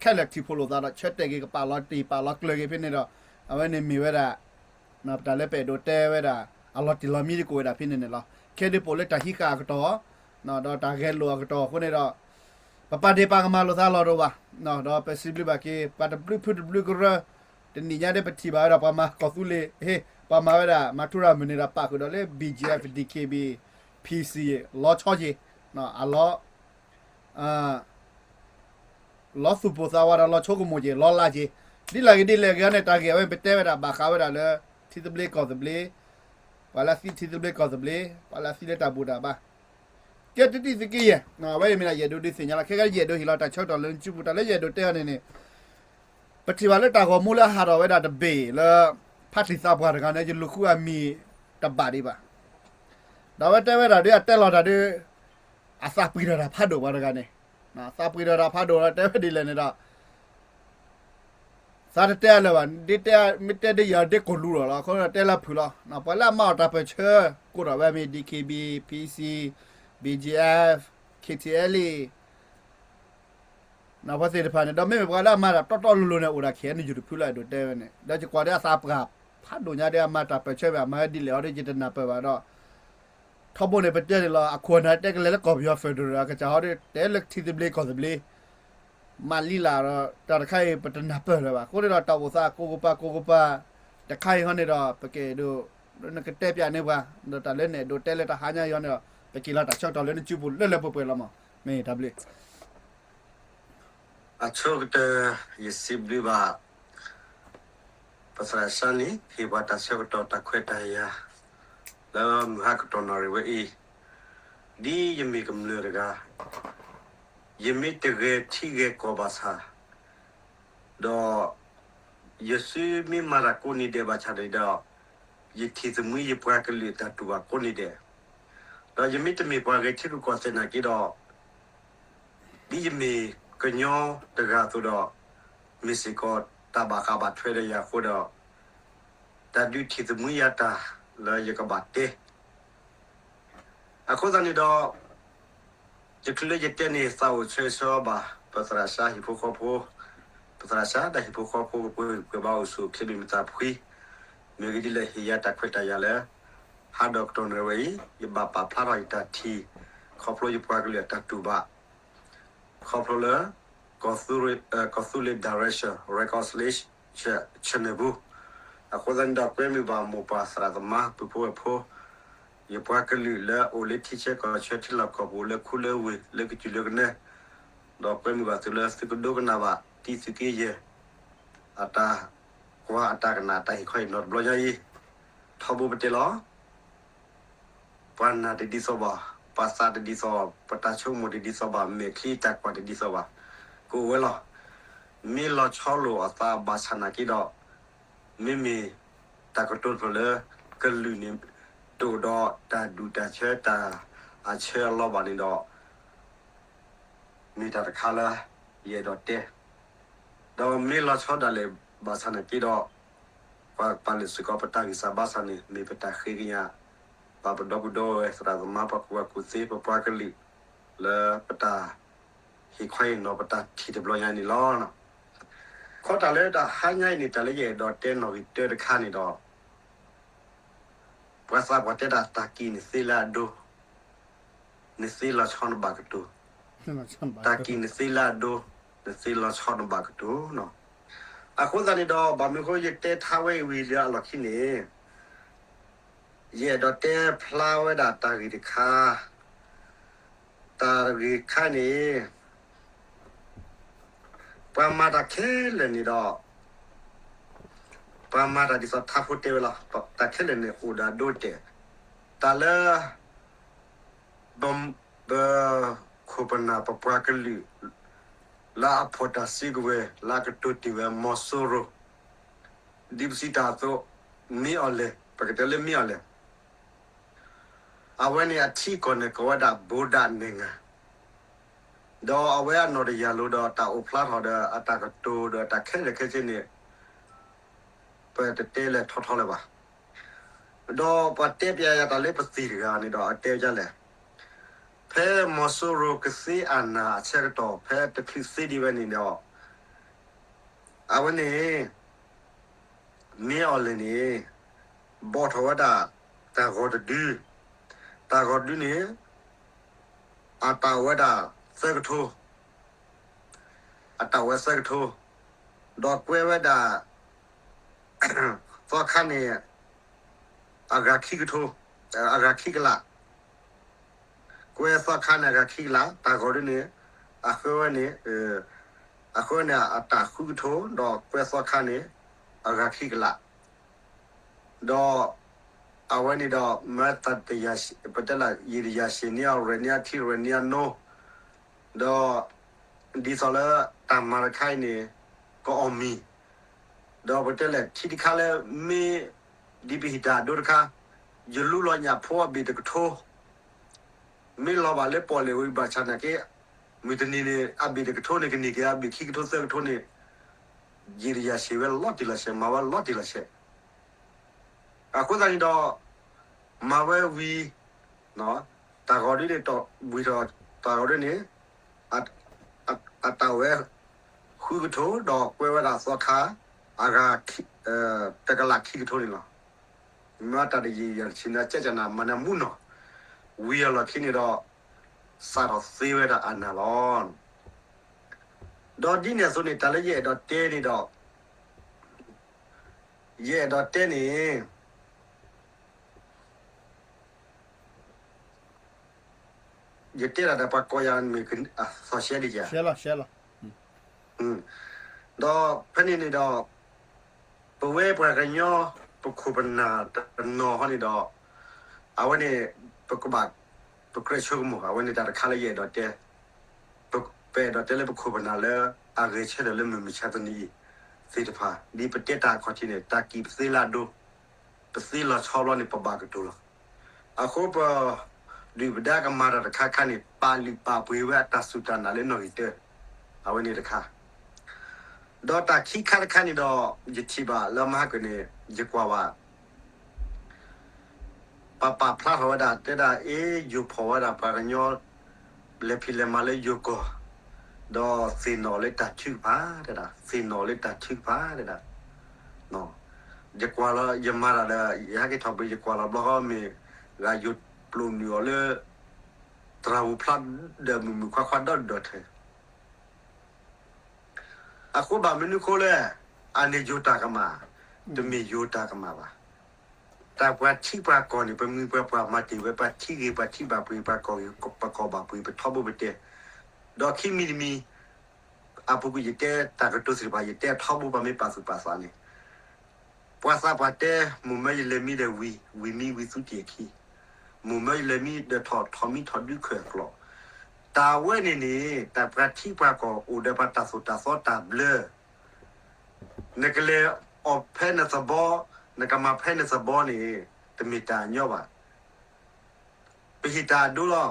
ခဲလၢာ်ထံၣ်ဖှိၣ်လိာ်သးဒီး ဆၢတဲာ်က့ၤကပာ်လီၤတံၢ်ပာ်လီၤကျၢၤက့ၤဖဲန့ၣ်ဒီး အဝဲန့ၣ်မ့ၢ်ဝဲဒၣ် ပတၢ်လၢပအဲၣ်ဒိးတဲဝဲဒၣ် အလီၤတံၢ်လီၤမံဒ်ကအိၣ်ဝဲဒၣ်ဖဲန့ၣ်န့ၣ်လီၤ. ခဲဒ်ပအိၣ်လၢတၢ်ဟံးဃာ်အကတီၢ် ဒီးတၢ်ဂဲၤလိာ်အကတီၢ်အဃိန့ၣ်ဒီး ပပာ်ဒ့ၣ်ပာ်ကမၣ်လိာ်သးလီၤတအိၣ်ဘၣ်. ဒီးပစံးဘျုးဘၣ်က့ၤ ပှၤတဘျုးဖုတဘျုးကရၢ တနံၣ်ညါဒ်ပထံၣ်ဘၣ်ဝဲဒၣ် ပှၤမၤကီၢ်သူလ့ၤ ပှၤမၤဝဲဒၣ် မၤထူရၤမုၢ်န့ၣ်ဒီး ပာ်ဃုာ်ဒီးလၢ ဘီၣ်ကၠံၣ်အ့ၣ်ဖ် ဒံၣ်ခ့ၣ်ဘံၣ် ဖံစံၣ် လီၤဆီက့ၤ အလီၤ လီၤသူၣ်ပိၢ်သးဝးဒီးလီၤဆိကမိၣ်က့ၤ လီၤလးက့ၤ ဒ်လဲၣ်ဂ့ၤဒ်လဲၣ်ဂ့ၤန့ၣ် တၢ်ဂ့ၢ်အဝဲပတဲဝဲဒၣ် ဘၣ်ဃးဝဲဒၣ်လၢ ထံသဘျ့ကီၢ်သဘျ့ ပှၤလၢအသံထံသဘျ့ကီၢ်သဘျ့ ပှၤလၢအသံလၢတၢ်ဘူၣ်တၢ်ဘါ ကဲတံၤတံၤသကိးယဲၢ် အဝဲအံၤမ့ၢ်ဒၣ်ယအဲၣ်ဒိးဒုးသ့ၣ်ညါလီၤ. ခဲကနံၣ်ယအဲၣ်ဒိးဟ့ၣ်လီၤတၢ်ဆၢကတီၢ်လၢနစုပူၤ တၢ်လၢယအဲၣ်ဒိးတဲအီၤန့ၣ်န့ၣ် ပထံၣ်ဘၣ်လၢတၢ်ဂီၤမူလၢအဟးထီၣ်ဝဲဒၣ်တဘ့ၣ်လၢ ဖါတံၢ်သးပှၢ်တဂၤန့ၣ် ယလူၤဃုအမံၤတဘၣ်ဒံးဘၣ်. ဒီးအဝဲတဲဝဲဒၣ်ဒီးအတဲလီၤတၢ်ဒီး အသးပှံၤထီၣ်တၢ်ဖးဒိၣ်ပှၤတဂၤန့ၣ် သးပှံၤထီၣ်တၢ်ဖးဒိၣ်ဒီးတဲဝဲဒ်လဲၣ်န့ၣ်ဒီး သးတတဲအလၢၤဘၣ် ဒ်တဲ မ့ၢ်တဲဒ်ယၤဒ်ကိၢ်လူလီၤလီၤ အဃိဒီးတဲလၢဖုၣ်လီၤ. ပှၤလၢအမၤအီၣ်တၢ်ပၢၢ်ဆၢ ကိးထီၣ်ဝဲမ့ၢ် ဒံၣ်ခ့ၣ်ဘံၣ် ဖံစံၣ် ဘီၣ်ကၠံၣ်အ့ၣ်ဖ် ခ့ၣ်ထံၣ်အဲလ့ၣ် ပှၤသ့ၣ်တဖၣ်န့ၣ် ဒီးမ့မ့ၢ်ပှၤလၢအမၤတၢ်တီတီလိၤလိၤန့ၣ် အိၣ်ဒၣ် ခ့ၣ်အဲၣ်ယူၣ် တဖုလီၤ အဲၣ်ဒိးတဲဝဲန့ၣ် ဒီးယကွၢ်ဒီးအသးပှၢ်ဖးဒိၣ်ညါဒီးအမၤတၢ်ပၢၢ်ဆၢဝဲ အမၤဝဲဒ်လဲၣ်အီၤဒီးယတနၢ်ပၢၢ်ဘၣ်ဒီး ထီဘိန့ၣ် ပတဲန့ၣ်လီၤ အခိၣ်အနၢ်တဲကလဲၤလၢကီၢ်ပယီၤ federal အကစၢ်ဟီဒီး တဲလၢထံသဘျ့ကီၢ်သဘျ့ မၤလံလၢ်ဒီး တၢ်တခါအံၤ ပတနၢ်ပၢၢ်လၢၤဘၣ်. အဃိန့ၣ်ဒီး တၢ်အိၣ်သးကိးကပၤကိးကပၤ တခါအံၤဟီန့ၣ်ဒီး ပကအဲၣ်ဒိး နကတဲပၠးန့ၢ်ပှၤ ဒီးတၢ်လၢနအဲၣ်ဒိးတဲလၢတဟါညါအံၤဟီန့ၣ်ဒီး ပက့ၤလီၤတၢ်ဆၢကတီၢ်လၢနစုပူၤလၢလၢပှဲၤပှဲၤလီၤမး မ့ၢ်တၢ်ဘျုး အဆိကတၢၢ် ယစံးဘျုးဘၣ် ပသရၣ်စၢ်န့ၣ် ဟ့ၣ်ပှၤတၢ်ဆၢကတီၢ်တၢ်ခွဲးတၢ်ယာ် လၢမုၢ်ဟါကတီၢ်နၣ်ရံၣ်ဝဲအံၤ ဒ်ယမ့ၢ်ကမျၢၢ်တဂၤ ယမ့ၢ်တဂဲၤထံဂဲၤကီၢ်ဘၣ်ဆၣ် ဒီး ယစုမ့ၢ်မၤတၢ်ကိးနံၤဒဲးဘၣ်ဆၣ်န့ၣ်ဒီး ယထံၣ်သမှံယပှၤကလုာ်တၢ်တူၢ်ဘၣ်ကိးနံၤဒဲး, ဒီးယမ့ၢ်တမ့ၢ်ပှၤဂဲၤထံရူၢ်ကီၢ်သဲးနာ်က့ဒီး ဒ်ယမ့ၢ်ကညီတဂၤအသိးဒီး မ့ၢ်စ့ၢ်ကီးတၢ်ဘၣ်ဃးဘၣ်ထွဲဒီးယၤအဃိဒီး တၢ်ဒုးထံၣ်သမှံယၤတၢ်လၢယကဘၣ်တဲ အဃိသတးန့ၣ်ဒီး ယချုးလၢယတဲန့ၣ် သးအိၣ်ဆၢဂ့ၤဆၢဝါဘၣ် ပသရၣ်စၢ်ဟံၣ်ဖိဃီဖိ, ပသရၣ်စၢ်တၢ်ဟံၣ်ဖိဃီဖိကပှဲၤဂံၢ်ပှဲၤဘါအိၣ်ဆူၣ်အိၣ်ချ့မ့ၢ်မတၤဖှံ, မ့ၢ်ဂ့ၤဒ်လဲၣ်ဟ့ၣ်ယၤတၢ်ခွဲးတၢ်ယာ်လၢ ဟါဒီးကတီၢ်နံၤဝဲအံၤ ယဘၣ်ပာ်ဖျါထီၣ်ယတၢ်ထံၣ် ခီဖျိယပှၤကလုာ်အတၢ်တူၢ်ဘၣ် ခီဖျိလၢ ကီၢ်သူလ့ၤ direction reconciliation ဆၢန့ၣ်ပူၤ, အဃိသတးန့ၣ်ဒီး ကွဲမုာ်ဘၣ်မိၢ်ပၢ်သရၣ်သမါ ပုၢ်ဖိဝဲၢ်ဖိ ယပှၤကလုာ်လၢအအိၣ်လၢထံဆၢကီၢ်ဆၢ ထံလီၢ်ကီၢ်ပူၤ လၢခူလၢဝ့ၢ် လၢကစၢၢ်လၢကနဲ ဒီးကွဲမုာ်ဘၣ်သုလၢသုကဒိကနၣ်ဘၣ် တံသုးက့ယဲၢ် အတၢ်ကွၢ်အတၢ်ကနၣ် အတၢ်ဟ့ၣ်ခီဟ့ၣ်နီၤတဘျီညါအံၤ, ထီဘိပတဲလီၤ. ပှၤနာ်တဒ်သိးဘၣ်, ပှၤသးတဒ်သိးဘၣ်, ပတၢ်ဆိကမိၣ်တဒ်သိးဘၣ်, မဲာ်ချံတၢ်ကွၢ်တဒ်သိးဘၣ်, ကအိၣ်ဝဲလီၤ. မ့ၢ်လီၤဆီလိာ်အသးဘၣ်ဆၣ်နာ်က့ဒီး, မ့မ့ၢ်တၢ်ကတိၤတဖျၢၣ်လၢ ကလုာ်န့ၣ် တအိၣ်ဒီးတၢ်ဒူၣ်တၢ်ဆၢတၢ်အဆၢအလီၢ်ဘၣ်န့ၣ်ဒီး မ့ၢ်တၢ်တခါလၢ ယအဲၣ်ဒိးတဲ, ဒီးမ့ၢ်လီၤဆီဒၣ်လဲာ်ဘၣ်ဆၣ်နာ်က့ဒီး, ပှၤပာ်လုၢ်စ့ၢ်ကီးပတၢ်ဂံၢ်စၢ်ဘါစၢ်န့ၣ် မ့ၢ်ပတၢ်ဃ့ကညး ပှၤပဒီပုၢ်ဒီဝဲၢ်သရၣ်သမါ ပှၤကူၣ်ဘၣ်ကူၣ်သ့ ပပှၤကလုာ် လၢပတၢ်ဟ့ၣ်ခီဟ့ၣ်နီၤ ပတၢ်ထံၣ်တဘျီညါန့ၣ်လီၤ. ခီတၢ်လၢတၢ်ဟါညါအံၤန့ၣ် တၢ်လၢယအဲၣ်ဒိးတဲနီၣ်ဂံၢ်တၢတခါန့ၣ်ဒီး ပှၤသးပှၢ်တဲဒၣ် တၢ်ကံၢ်နသ့လၢအဒိ, နသ့လီၤဆီနဘၣ်ကတိၤ, တၢ်ကံၢ်နသ့လၢအဒိ, နသ့လီၤဆီနဘၣ်ကတိၤ. အဃိသတးန့ၣ်ဒီး ဘၣ်မနုၤအဃိယတဲထါဝဲအံၤဝံၤလၢအလီၢ်ခံန့ၣ်, ယအဲၣ်ဒိးတဲဖျါဝဲဒၣ်တၢ်ဂ့ၢ်တခါ, တၢ်ဂ့ၢ်တခါန့ၣ် ပှၤမၤတၢ်ခဲလၢာ်န့ၣ်ဒီး ပှၤမၤတၢ်ဒ်သိးထါဖိတဲဝဲလီၤ. တၢ်ခဲလၢာ်န့ၣ်အိၣ်ဒီးအဒိအတဲာ်, တၢ်လၢ ပခိၣ်ပနၢ်ပပှၤကလုာ် လၢအဖီၣ်တၢ်စုကဝဲၤ လၢအကတိၤတ့ၢ်ဝဲမီၤစိရိၤ, ဒ်ပစံးတၢ်အသိး မ့ၢ်အီၤလဲၣ်, ပကတဲလၢမ့ၢ်အီၤလဲၣ် အဝဲန့ၣ်အထံအကီၢ်န့ၣ် ကိးဝဲဒၣ် ဗုဒ္ဓနိုင်ငံ, ဒီးအဝဲအနီၢ်တယၢ်လိၤဒီးတၢ်အိၣ်ဖျါထီၣ်ဒီးအတၢ်ကတိၤဒီး တၢ်ခဲလၢာ်ခဲဆ့န့ၣ် ပတတဲလဲၤထီထီလၢၤဘၣ်. ဒီးပှၤတဲပျဲယၤတၢ်လၢပသံၣ်တဂၤန့ၣ်ဒီး အတဲဒ်လဲၣ်, ဖဲမီၤစိရိၤကသ့အနၢ်အဆၢကတီၢ် ဖဲတချုးသ့ဒံးဝဲန့ၣ်ဒီး အဝဲန့ၣ် မ့ၢ်အီၤလဲၣ်န့ၣ် ဘီၣ်ထီၣ်ဝဲဒၣ် တၢ်ဂီၤတဒု, တၢ်ဂီၤတဒုန့ၣ် အတၢ်အိၣ်ဝဲဒၣ်သၢကထိ, အတၢ်အိၣ်ဝဲသၢကထိ, ဒီးကွဲဝဲဒၣ် သီခါန့ၣ် အဂၤခံကထိ, အဂၤခံကလး, ကွဲသီခါန့ၣ်အဂၤခံကလး, တၢ်ဂီၤဒုန့ၣ် အဃၢဝဲန့ၣ်, အဃၢဝဲန့ၣ်အတၢ်ဃုကထိ, ဒီးကွဲသီခါန့ၣ် အဂၤခံကလး, ဒီး အဝဲန့ၣ်ဒီး မ့ၢ်တၢ်တယၤ, ပတဲလၢ ယံာ်တယၤဆံးန့ၢ်အီၤ ရဲၣ်န့ၢ်အထံ ရဲၣ်န့ၢ်အနိ, ဒီး ဒ်သိးလၢတၢ်မၤတခါအံၤန့ၣ် ကအီၣ်မံၤ, ဒီးပတဲလဲၣ် ထံတခါလၢမ့ၢ် ဒ်ပဟံးတၢ်အဒိတခါ, ယလူလီၤညၣ်ဖိအဘ့ၣ်တကထိ, မ့ၢ်လီၤဘၣ်လၢပီၣ်လဲၣ်ဝံၤဘၣ်ဆၣ်နာ်က့, မုၢ်တနံၤန့ၣ် အဘ့ၣ်တကထိန့ၣ် ကန့ၢ်က့ၤအဘ့ၣ်ခံကထိသၢကထိန့ၣ်, ယံာ်တယၤဆံးဝဲလီၤတံၢ်လီၤဆဲး မၤဝဲလီၤတံၢ်လီၤဆဲး အဃိသတးန့ၣ်ဒီး မၤဝဲဝံၤ တၢ်ဂီၤဒ်န့ၣ် ဝံၤဒီး တၢ်ဂီၤဒ်န့ၣ် အတၢ်ဝဲ ဃုကထိ ဒီးကွဲဝဲဒၣ်သီခါ အဂၤ တကလးခံကထိန့ၣ်လီၤ. မ့ၢ်တၢ်တယံာ်ယၤတဆံးန့ၣ် ကဲကနၣ်မၤနၢမူနီၢ် ဝံၤအလီၢ်ခံန့ၣ်ဒီး စးထီၣ်သ့ဝဲဒၣ်အနၢ်လီၤ. ဒီးဒ်န့ၣ်အသိးန့ၣ် တၢ်လၢယအဲၣ်ဒိးတဲန့ၣ်ဒီး ယအဲၣ်ဒိးတဲန့ၣ် ယတဲဒၣ်ဒီးပှၤကိးယၤမ့ၢ် သီၣ်ရှဲဒ်ယၤ, ဒီးဖဲန့ၣ်န့ၣ်ဒီး ပဝဲပှၤကညီ ပခိၣ်ပနၢ်တနီၤဟီန့ၣ်ဒီး အဝဲန့ၣ် ပကဘၣ် ပကြၢးဆိကမိၣ် အဝဲန့ၣ်တၢ်တခါလၢယအဲၣ်ဒိးတဲ ပအဲၣ်ဒိးတဲလၢပခိၣ်ပနၢ်လၢ အဂဲၤဆၢထၢၣ်လၢမုၢ်မဆါတနံၤအံၤ သ့ၣ်တဖၣ် ဒ်ပတဲတၢ်အခီၣ်ထံးန့ၣ် တၢ်ကံၢ်ပသ့လၢအဒိ ပသ့လီၤဆီဘျီန့ၣ် ပဘၣ်ကတိၤလီၤ. အဃိပ ဒုၣ်ပဒါကမၤတၢ်တခါခါန့ၣ် ပာ်လုၢ်ပာ်ပှ့ၤဝဲအတၢ်စူၢ်တၢ်နာ်လၢနီၣ်ဂံၢ်တၢ အဝဲန့ၣ်တခါ ဒီးတၢ်ခံခါတခါန့ၣ်ဒီး ယထံၣ်ဘၣ်လၢမဟါကၢၣ်န့ၣ် ယကွၢ်ဘၣ် ပပာ်ဖျါထီၣ်ဝဲဒၣ် တဲဒၣ်အ့ ယိၤဖီၣ်ဝဲဒၣ်ပှၤကညီ လဲၤဖံးလဲၤမၤလၢယိၤကီၢ် ဒီးသ့ၣ်နီၣ်လၢတၢ်ထုကဖၣ် တဲဒၣ် သ့ၣ်နီၣ်လၢတၢ်ထုကဖၣ် တဲဒၣ် ယကွၢ်လီၤ ယမၤတၢ်ဒီး ယဟဲက့ၤထီၣ်ဘျီ ယကွၢ်လီၤဘျီဃီမ့ၢ် ဂၤယိၤပျိးနုာ်အီၤလၢ တြၤဝူၤဖျါဒီးမုၢ်မုၢ်ခွါခွါဒီးဒီးထဲ အဃိဘၣ်မနုၤဃိလဲၣ်, အန့ၣ်ယိၤတၢ်ကမၣ်, တမ့ၢ်ယိၤတၢ်ကမၣ်ဘၣ်. တၢ်ပှၤထံပှၤကီၢ်န့ၣ် ပမှံၤပှၤပှၢ်မၤတ့ၢ်ဝဲ ပှၤထံဂ့ၤ ပှၤထံဘၣ်ပှ့ၤ ပှၤကီၢ်ဂ့ၤ ပှၤကီၢ်ဘၣ်ပှ့ၤ ပထီဘိပတဲ, ဒီးခံမံၤတမံၤ အပူၤကွံာ်ယတဲတၢ်ကတိၤသ့ၣ်တဖၣ် ယတဲထီဘိပှၤမ့ၢ်ပာ်သူၣ်ပာ်သးန့ၣ် ပှၤသးပှၢ်တဲ မိၢ်မၢယလဲၤမံဒီးဝံၤ ဝံၤမံဝံၤသူတ့ၢ်အခံ, မိၢ်မၢယလဲၤမံဒီးထီၣ် ထီၣ်မံထီၣ်ဒုးခၢၣ်အကျိၤ, တၢ်ဝဲန့ၣ်န့ၣ် တၢ်ပှၤထံပှၤကီၢ်အိၣ်ဒီးပှၤတၢ်သိၣ်တၢ်သီတၢ်ဘျၢ, နကလဲၤအီၣ်ဖဲနသဘီ, နကမၤဖဲနသဘီန့ၣ် တမ့ၢ်တၢ်ညီဘၣ်. ပဟ့ၣ်တၢ်အဒိလီၤ.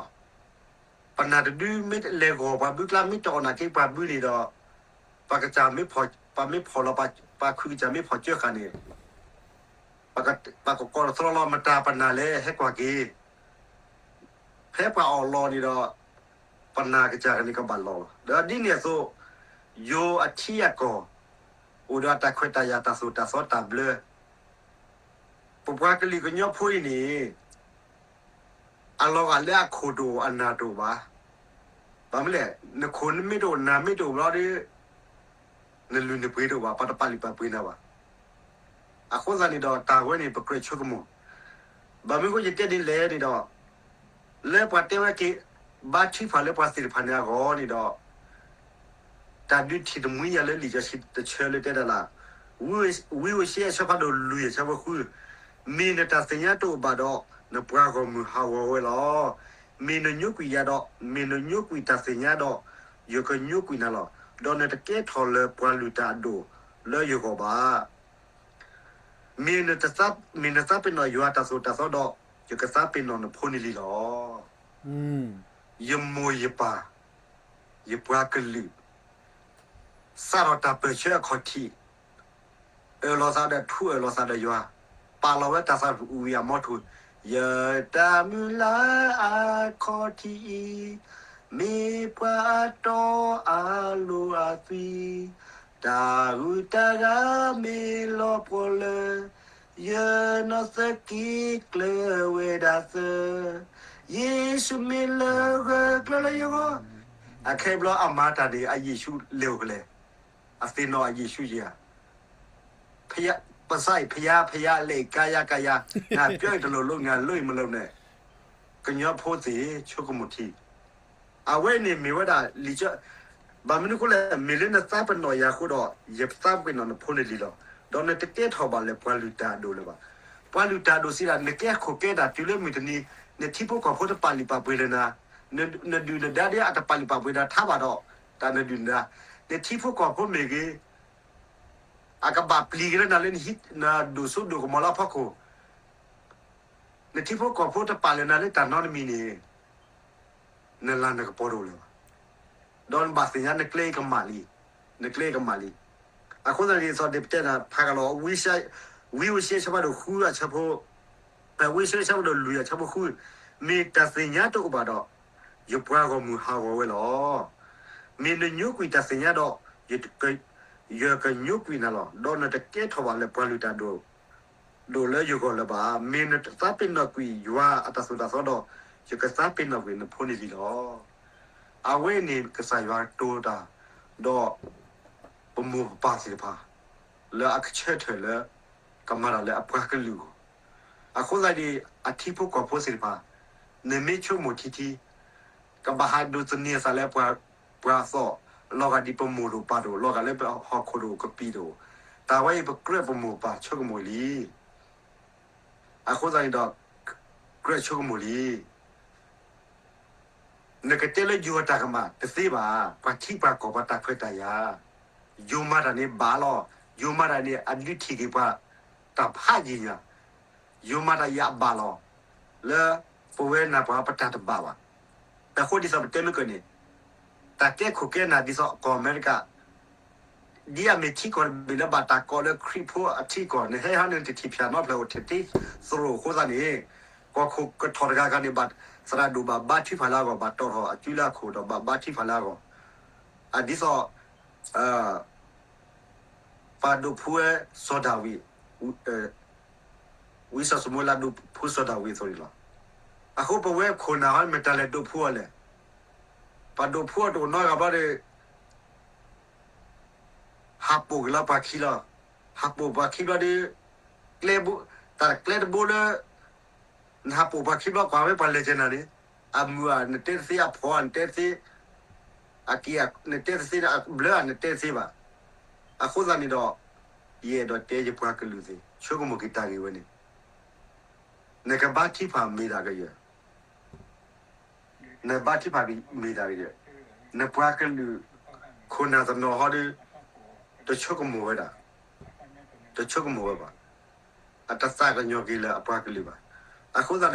ပနၢ်တဒုမ့ၢ်လဲၤဂီၤပှၤဘုကျါ မ့ၢ်တအီၣ်နာ်က့ပှၤဘုန့ၣ်ဒီး ပှၤကစၢ်မ့ၢ်ဖီၣ်, ပှၤမ့ၢ်ဖီၣ်လီၤ, ပှၤခုကစၢ်မ့ၢ်ဖီၣ်ကၢဃာ်န့ၣ် ပှၤကကိးတသီလီၤ မတၤပနၢ်လဲၣ် ဟဲကွၢ်က့ၤ, ဖဲပှၤအီၣ်လီၤန့ၣ်ဒီး ပနၢ်ကစၢ်န့ၣ်ကဘၣ်လီၤလီၤ. ဒီးဒ်န့ၣ်အသိး ယိၤအထံအကီၢ် အိၣ်ဒီးတၢ်ခွဲးတၢ်ယာ်တၢ်သိၣ်တၢ်သီတၢ်ဘျၢ ပပှၤကလုာ်ကညီဖိအံၤန့ၣ် အလီၤဂာ်လၢအခိၣ်တအိၣ်အနၢ်တအိၣ်ဘၣ်. ဘၣ်မနုၤလဲၣ်, နခိၣ်နမ့ၢ်တအိၣ်နၢ်မ့ၢ်တအိၣ်ဘျီဒီး နလုၢ်နပှ့ၤတအိၣ်ဘၣ်, ပှၤတပာ်လုၢ်ပာ်ပှ့ၤနၤဘၣ်. အဃိသတးန့ၣ်ဒီး တၢ်ဝဲန့ၣ် ပကြၢးဆိကမိၣ်, ဘၣ်မနုၤဃိယတဲဒ်လဲၣ်န့ၣ်ဒီး လၢပှၤတဲဝဲက့ၤ ဘါထုကဖၣ်လၢပှၤသ့ၣ်တဖၣ်န့ၣ်အဂီၢ်န့ၣ်ဒီး တၢ်ဒုးထံၣ်တမှံၤယၤလၢလံာ်စီဆှံတဆၢလၢတဲဒၣ်လၢ ဝံဧိၤၡ့အဆၢဖးဒိၣ်လွံၢ်အဆၢဖိဃု, မ့ၢ်နတၢ်သ့ၣ်ညါတအိၣ်ဘၣ်ဒီး နပှၤဂီၢ်မုၢ်ဟးဂီၤဝဲလီၤ. မ့ၢ်နညိကွံာ်ယၤဒီး မ့ၢ်နညိကွံာ်တၢ်သ့ၣ်ညါဒီး ယကညိကွံာ်နၤလီၤ. ဒီးနတကဲထီၣ်လၢပှၤလုၢ်တၢ်အဒိၣ်လၢယဂီၢ်ဘၣ်. မ့ၢ်နသး, မ့ၢ်နသးပ့ၤနီၣ်ယွၤတၢ်သိၣ်တၢ်သီဒီး ယကသးပ့ၤနီၣ်နဖိန့ၣ်လံလီၤ. ယမိၢ်ယပၢ်, ယပှၤကလုာ် စးထီၣ်တၢ်ပၢၢ်ဆၢအခီၣ်ထံး, အၢၣ်လီၤသးဒီးထူ အၢၣ်လီၤသးဒီးယွၤ, ပာ်လီၤဝဲတၢ်သးဝံၣ်အမီထူ, ယတၢ်မုၢ်လၢ်အခီၣ်ထံးအံၤ, မ့ၢ်ပှၤအတီအလိၤအသွံၣ်, တၢ်ဂုၤတၢ်ဂၤမ့ၢ်လီၤပှီၢ်လၢ ယနီၢ်သက့ကျၢၤဝဲဒၣ်သၢ, ယ့ၣ်ၡူးမ့ၢ်လၢဂၢၢ်ကျၢၤလၢယဂီၢ်, အခဲအံၤဘျီအမၤတၢ်န့ၣ် အယ့ၣ်ၡူးလဲၤအိၣ်ဖဲလဲၣ်, အသ့ၣ်နီၣ်အယ့ၣ်ၡူးဧါ. ပစံးအံၤ ဖယါ ဖယါ လဲၤအံၤ ကါယါ ကါယါ, နပျီအံၤတလိၤလိၤ နလိၤအံၤမလိၤန့ၣ်, ကညီဖိသ့ၣ် ဆိကမိၣ်ထံ အဝဲန့ၣ်မ့ၢ်ဝဲဒၣ်လံာ်စီဆှံ, ဘၣ်မနုၤအဃိလဲၣ်, မ့ၢ်လၢနသးပ့ၤနီၣ်ယၤအဃိဒီး ယသးပ့ၤနီၣ်နဖိန့ၣ်လံလီၤ. ဒီးနတကဲထီၣ်ဘၣ်လၢပှၤလုၢ်တၢ်အဒိၣ်လၢၤဘၣ်. ပှၤလုၢ်တၢ်အဒိၣ်စံးဒၣ် နကဲခိၣ်ကဲနၢ်တုၤလၢမုၢ်တနံၤ, နထံဖိကီၢ်ဖိတပာ်လုၢ်ပာ်ပှ့ၤလၢၤနၤ, နဒုၣ်နဒါဒ်အတပာ်လုၢ်ပာ်ပှ့ၤနၤထါဘၣ်ဒီး တၢ်နဒုၣ်နဒါ, နထံဖိကီၢ်ဖိမ့ၢ်ဂ့ၤ အကဘၣ်ပျံၤက့ၤလၢနၤလၢနဟံး နဒိၣ်စိဒိၣ်ကမီၤလၢအဖီခိၣ်, နထံဖိကီၢ်ဖိတပာ်လၢနၤလၢတၢ်နီတမံၤန့ၣ် နလၤနကပီၤတအိၣ်လၢၤဘၣ်. ဒီးနဘၣ်သ့ၣ်ညါနကျဲကမၣ်လံ, နကျဲကမၣ်လံ. အဃိသတးန့ၣ် ဒ်သိးပတဲနၤဖးကလီၤ ဝံဧိၤၡ့အဆၢဖးဒိၣ်ဃုအဆၢဖိ, ဝံဧိၤၡ့အဆၢဖးဒိၣ်လွံၢ်အဆၢဖိဃု, မ့ၢ်တၢ်သ့ၣ်ညါတအိၣ်ဘၣ်ဒီး ယပှၤဂီၢ်မုၢ်ဟးဂီၤဝဲလီၤ. မ့ၢ်နညိကွံာ်တၢ်သ့ၣ်ညါဒီး ယကညိကွံာ်နၤလီၤ. ဒီးနတကဲထီၣ်ဘၣ်လၢပှၤလုၢ်တၢ်ဒိၣ် ဒိၣ်လၢယဂီၢ်လၢၤဘၣ်. မ့ၢ်နသးပ့ၤနီၣ်ကွံာ်ယွၤအတၢ်သိၣ်တၢ်သီဒီး ယကသးပ့ၤနီၣ်ကွံာ်နဖိန့ၣ်လံလီၤ. အဝဲန့ၣ်ကစၢ်ယွၤကတိၤတၢ် ဒီးပမိၢ်ပပၢ်သ့ၣ်တဖၣ် လၢအကဆၢထၢၣ်လၢ ကမၤတၢ်လၢအပှၤကလုာ်အဂီၢ်, အဃိသတးန့ၣ် အထံဖိကီၢ်ဖိသ့ၣ်တဖၣ် နမ့ၢ်ဆိကမိၣ်ထံထံ ကဘၣ်ဟးဒိးသန့ၤအသးလၢပှၤ, ပှၤအသီၣ်, လီၤဂာ်ဒ်ပမိၢ်တအိၣ်ပၢ်တအိၣ်, လီၤဂာ်လၢပဟီၣ်ခိၣ်တအိၣ်ကပံာ်တအိၣ်, တၢ်ဝဲအံၤပကြၢးပမိၢ်ပပၢ်ဆိကမိၣ်လံ. အဃိသတးန့ၣ်ဒီး ကြၢးဆိကမိၣ်လံ. နကတဲလၢယိၤအတၢ်ကမၣ်တသ့ဘၣ်, ပှၤထံပှၤကီၢ်ပှၤတၢ်ခွဲးတၢ်ယာ်, ယိၤမၤတၢ်န့ၣ်ဘၣ်လီၤ. ယိၤမၤတၢ်န့ၣ် အဒုးထံၣ်က့ၤပှၤ တၢ်ဖးယံာ်ညါ, ယိၤမၤတၢ်ယံာ်အဘၣ်လီၤ. လၢပဝဲနၤပှၤပတၢ်တဘၣ်ဘၣ်. အဃိဒ်သိးပတဲမ့ၢ်ကၢၢ်န့ၣ် တၢ်ကဲခိၣ်ကဲနၢ်ဒ်သိးကီၢ်အမဲရကၤ ဒ်အမ့ၢ်ထံကီၢ်တဘ့ၣ်လၢဘၣ်တၢ်ကိးလၢခရံာ်ဖိအထံကီၢ် နဟဲဟီန့ၣ်တထံၣ်ဖၠၣ်နီတဖျၢၣ်အိၣ်ထဲတ့သရိာ်အဃိသတးန့ၣ် ကီၢ်ခိၣ်ကထီၣ်တဂၤဂၤန့ၣ် ဘၣ်သရၣ်ဒိၣ်ဘၣ်ဘါထုကဖၣ်လၢအဂီၢ် ဘၣ်တီၣ်ထီၣ်အစုလၢအခိၣ်ဒီးဘၣ်ဘါထုကဖၣ်လၢအဂီၢ် အဒ်သိး ပှၤဒိးဖှူဝဲစီၤဒၤဝံး ဝံစီၤၡမူၤအ့လးဒိးဖှူစီၤဒၤဝံးအသိးန့ၣ်လီၤ. အဃိပဝဲခိၣ်နၢ်ဟီ မတၤလဲၣ်ဒိးဖှူအီၤလဲၣ်. ပှၤဒိးဖှူအီၤတအိၣ်နီတဂၤဘျီဒီး ဟးပိာ်က့ၤလီၤပှၤခံလီၤ. ဟးပိာ်ပှၤခံဘျီဒီး ကျဲဘိ, တၢ်ကျဲတဘိလၢ နဟးပိာ်ပှၤခံဘျီ ကွၢ်ဝဲပှၤလဲၤကဲနၤန့ၣ်, အမုာ်ဧါနတဲတသ့, အဖှီၣ်ဧါနတဲတသ့, အက့ၤဧါနတဲတသ့, အဘျၢဧါနတဲတသ့ဘၣ်. အဃိသတးန့ၣ်ဒီး ယအဲၣ်ဒိးတဲယပှၤကလုာ်သ့ၣ် ဆိကမိၣ်က့ၤတၢ်ဂ့ၢ်ဝဲန့ၣ်, နကဘါထုကဖၣ်မ့ၢ်တၢ်ကယၢၢ် နဘါထုကဖၣ်မ့ၢ်တၢ်ကယၢၢ်, နပှၤကလုာ် ခိၣ်နၢ်တနီၤဟီဒီး တဆိကမိၣ်ဝဲဒၣ်, တဆိကမိၣ်ဝဲဘၣ်, အတသးကညီၤက့ၤလၢအပှၤကလုာ်ဘၣ်. အဃိသတး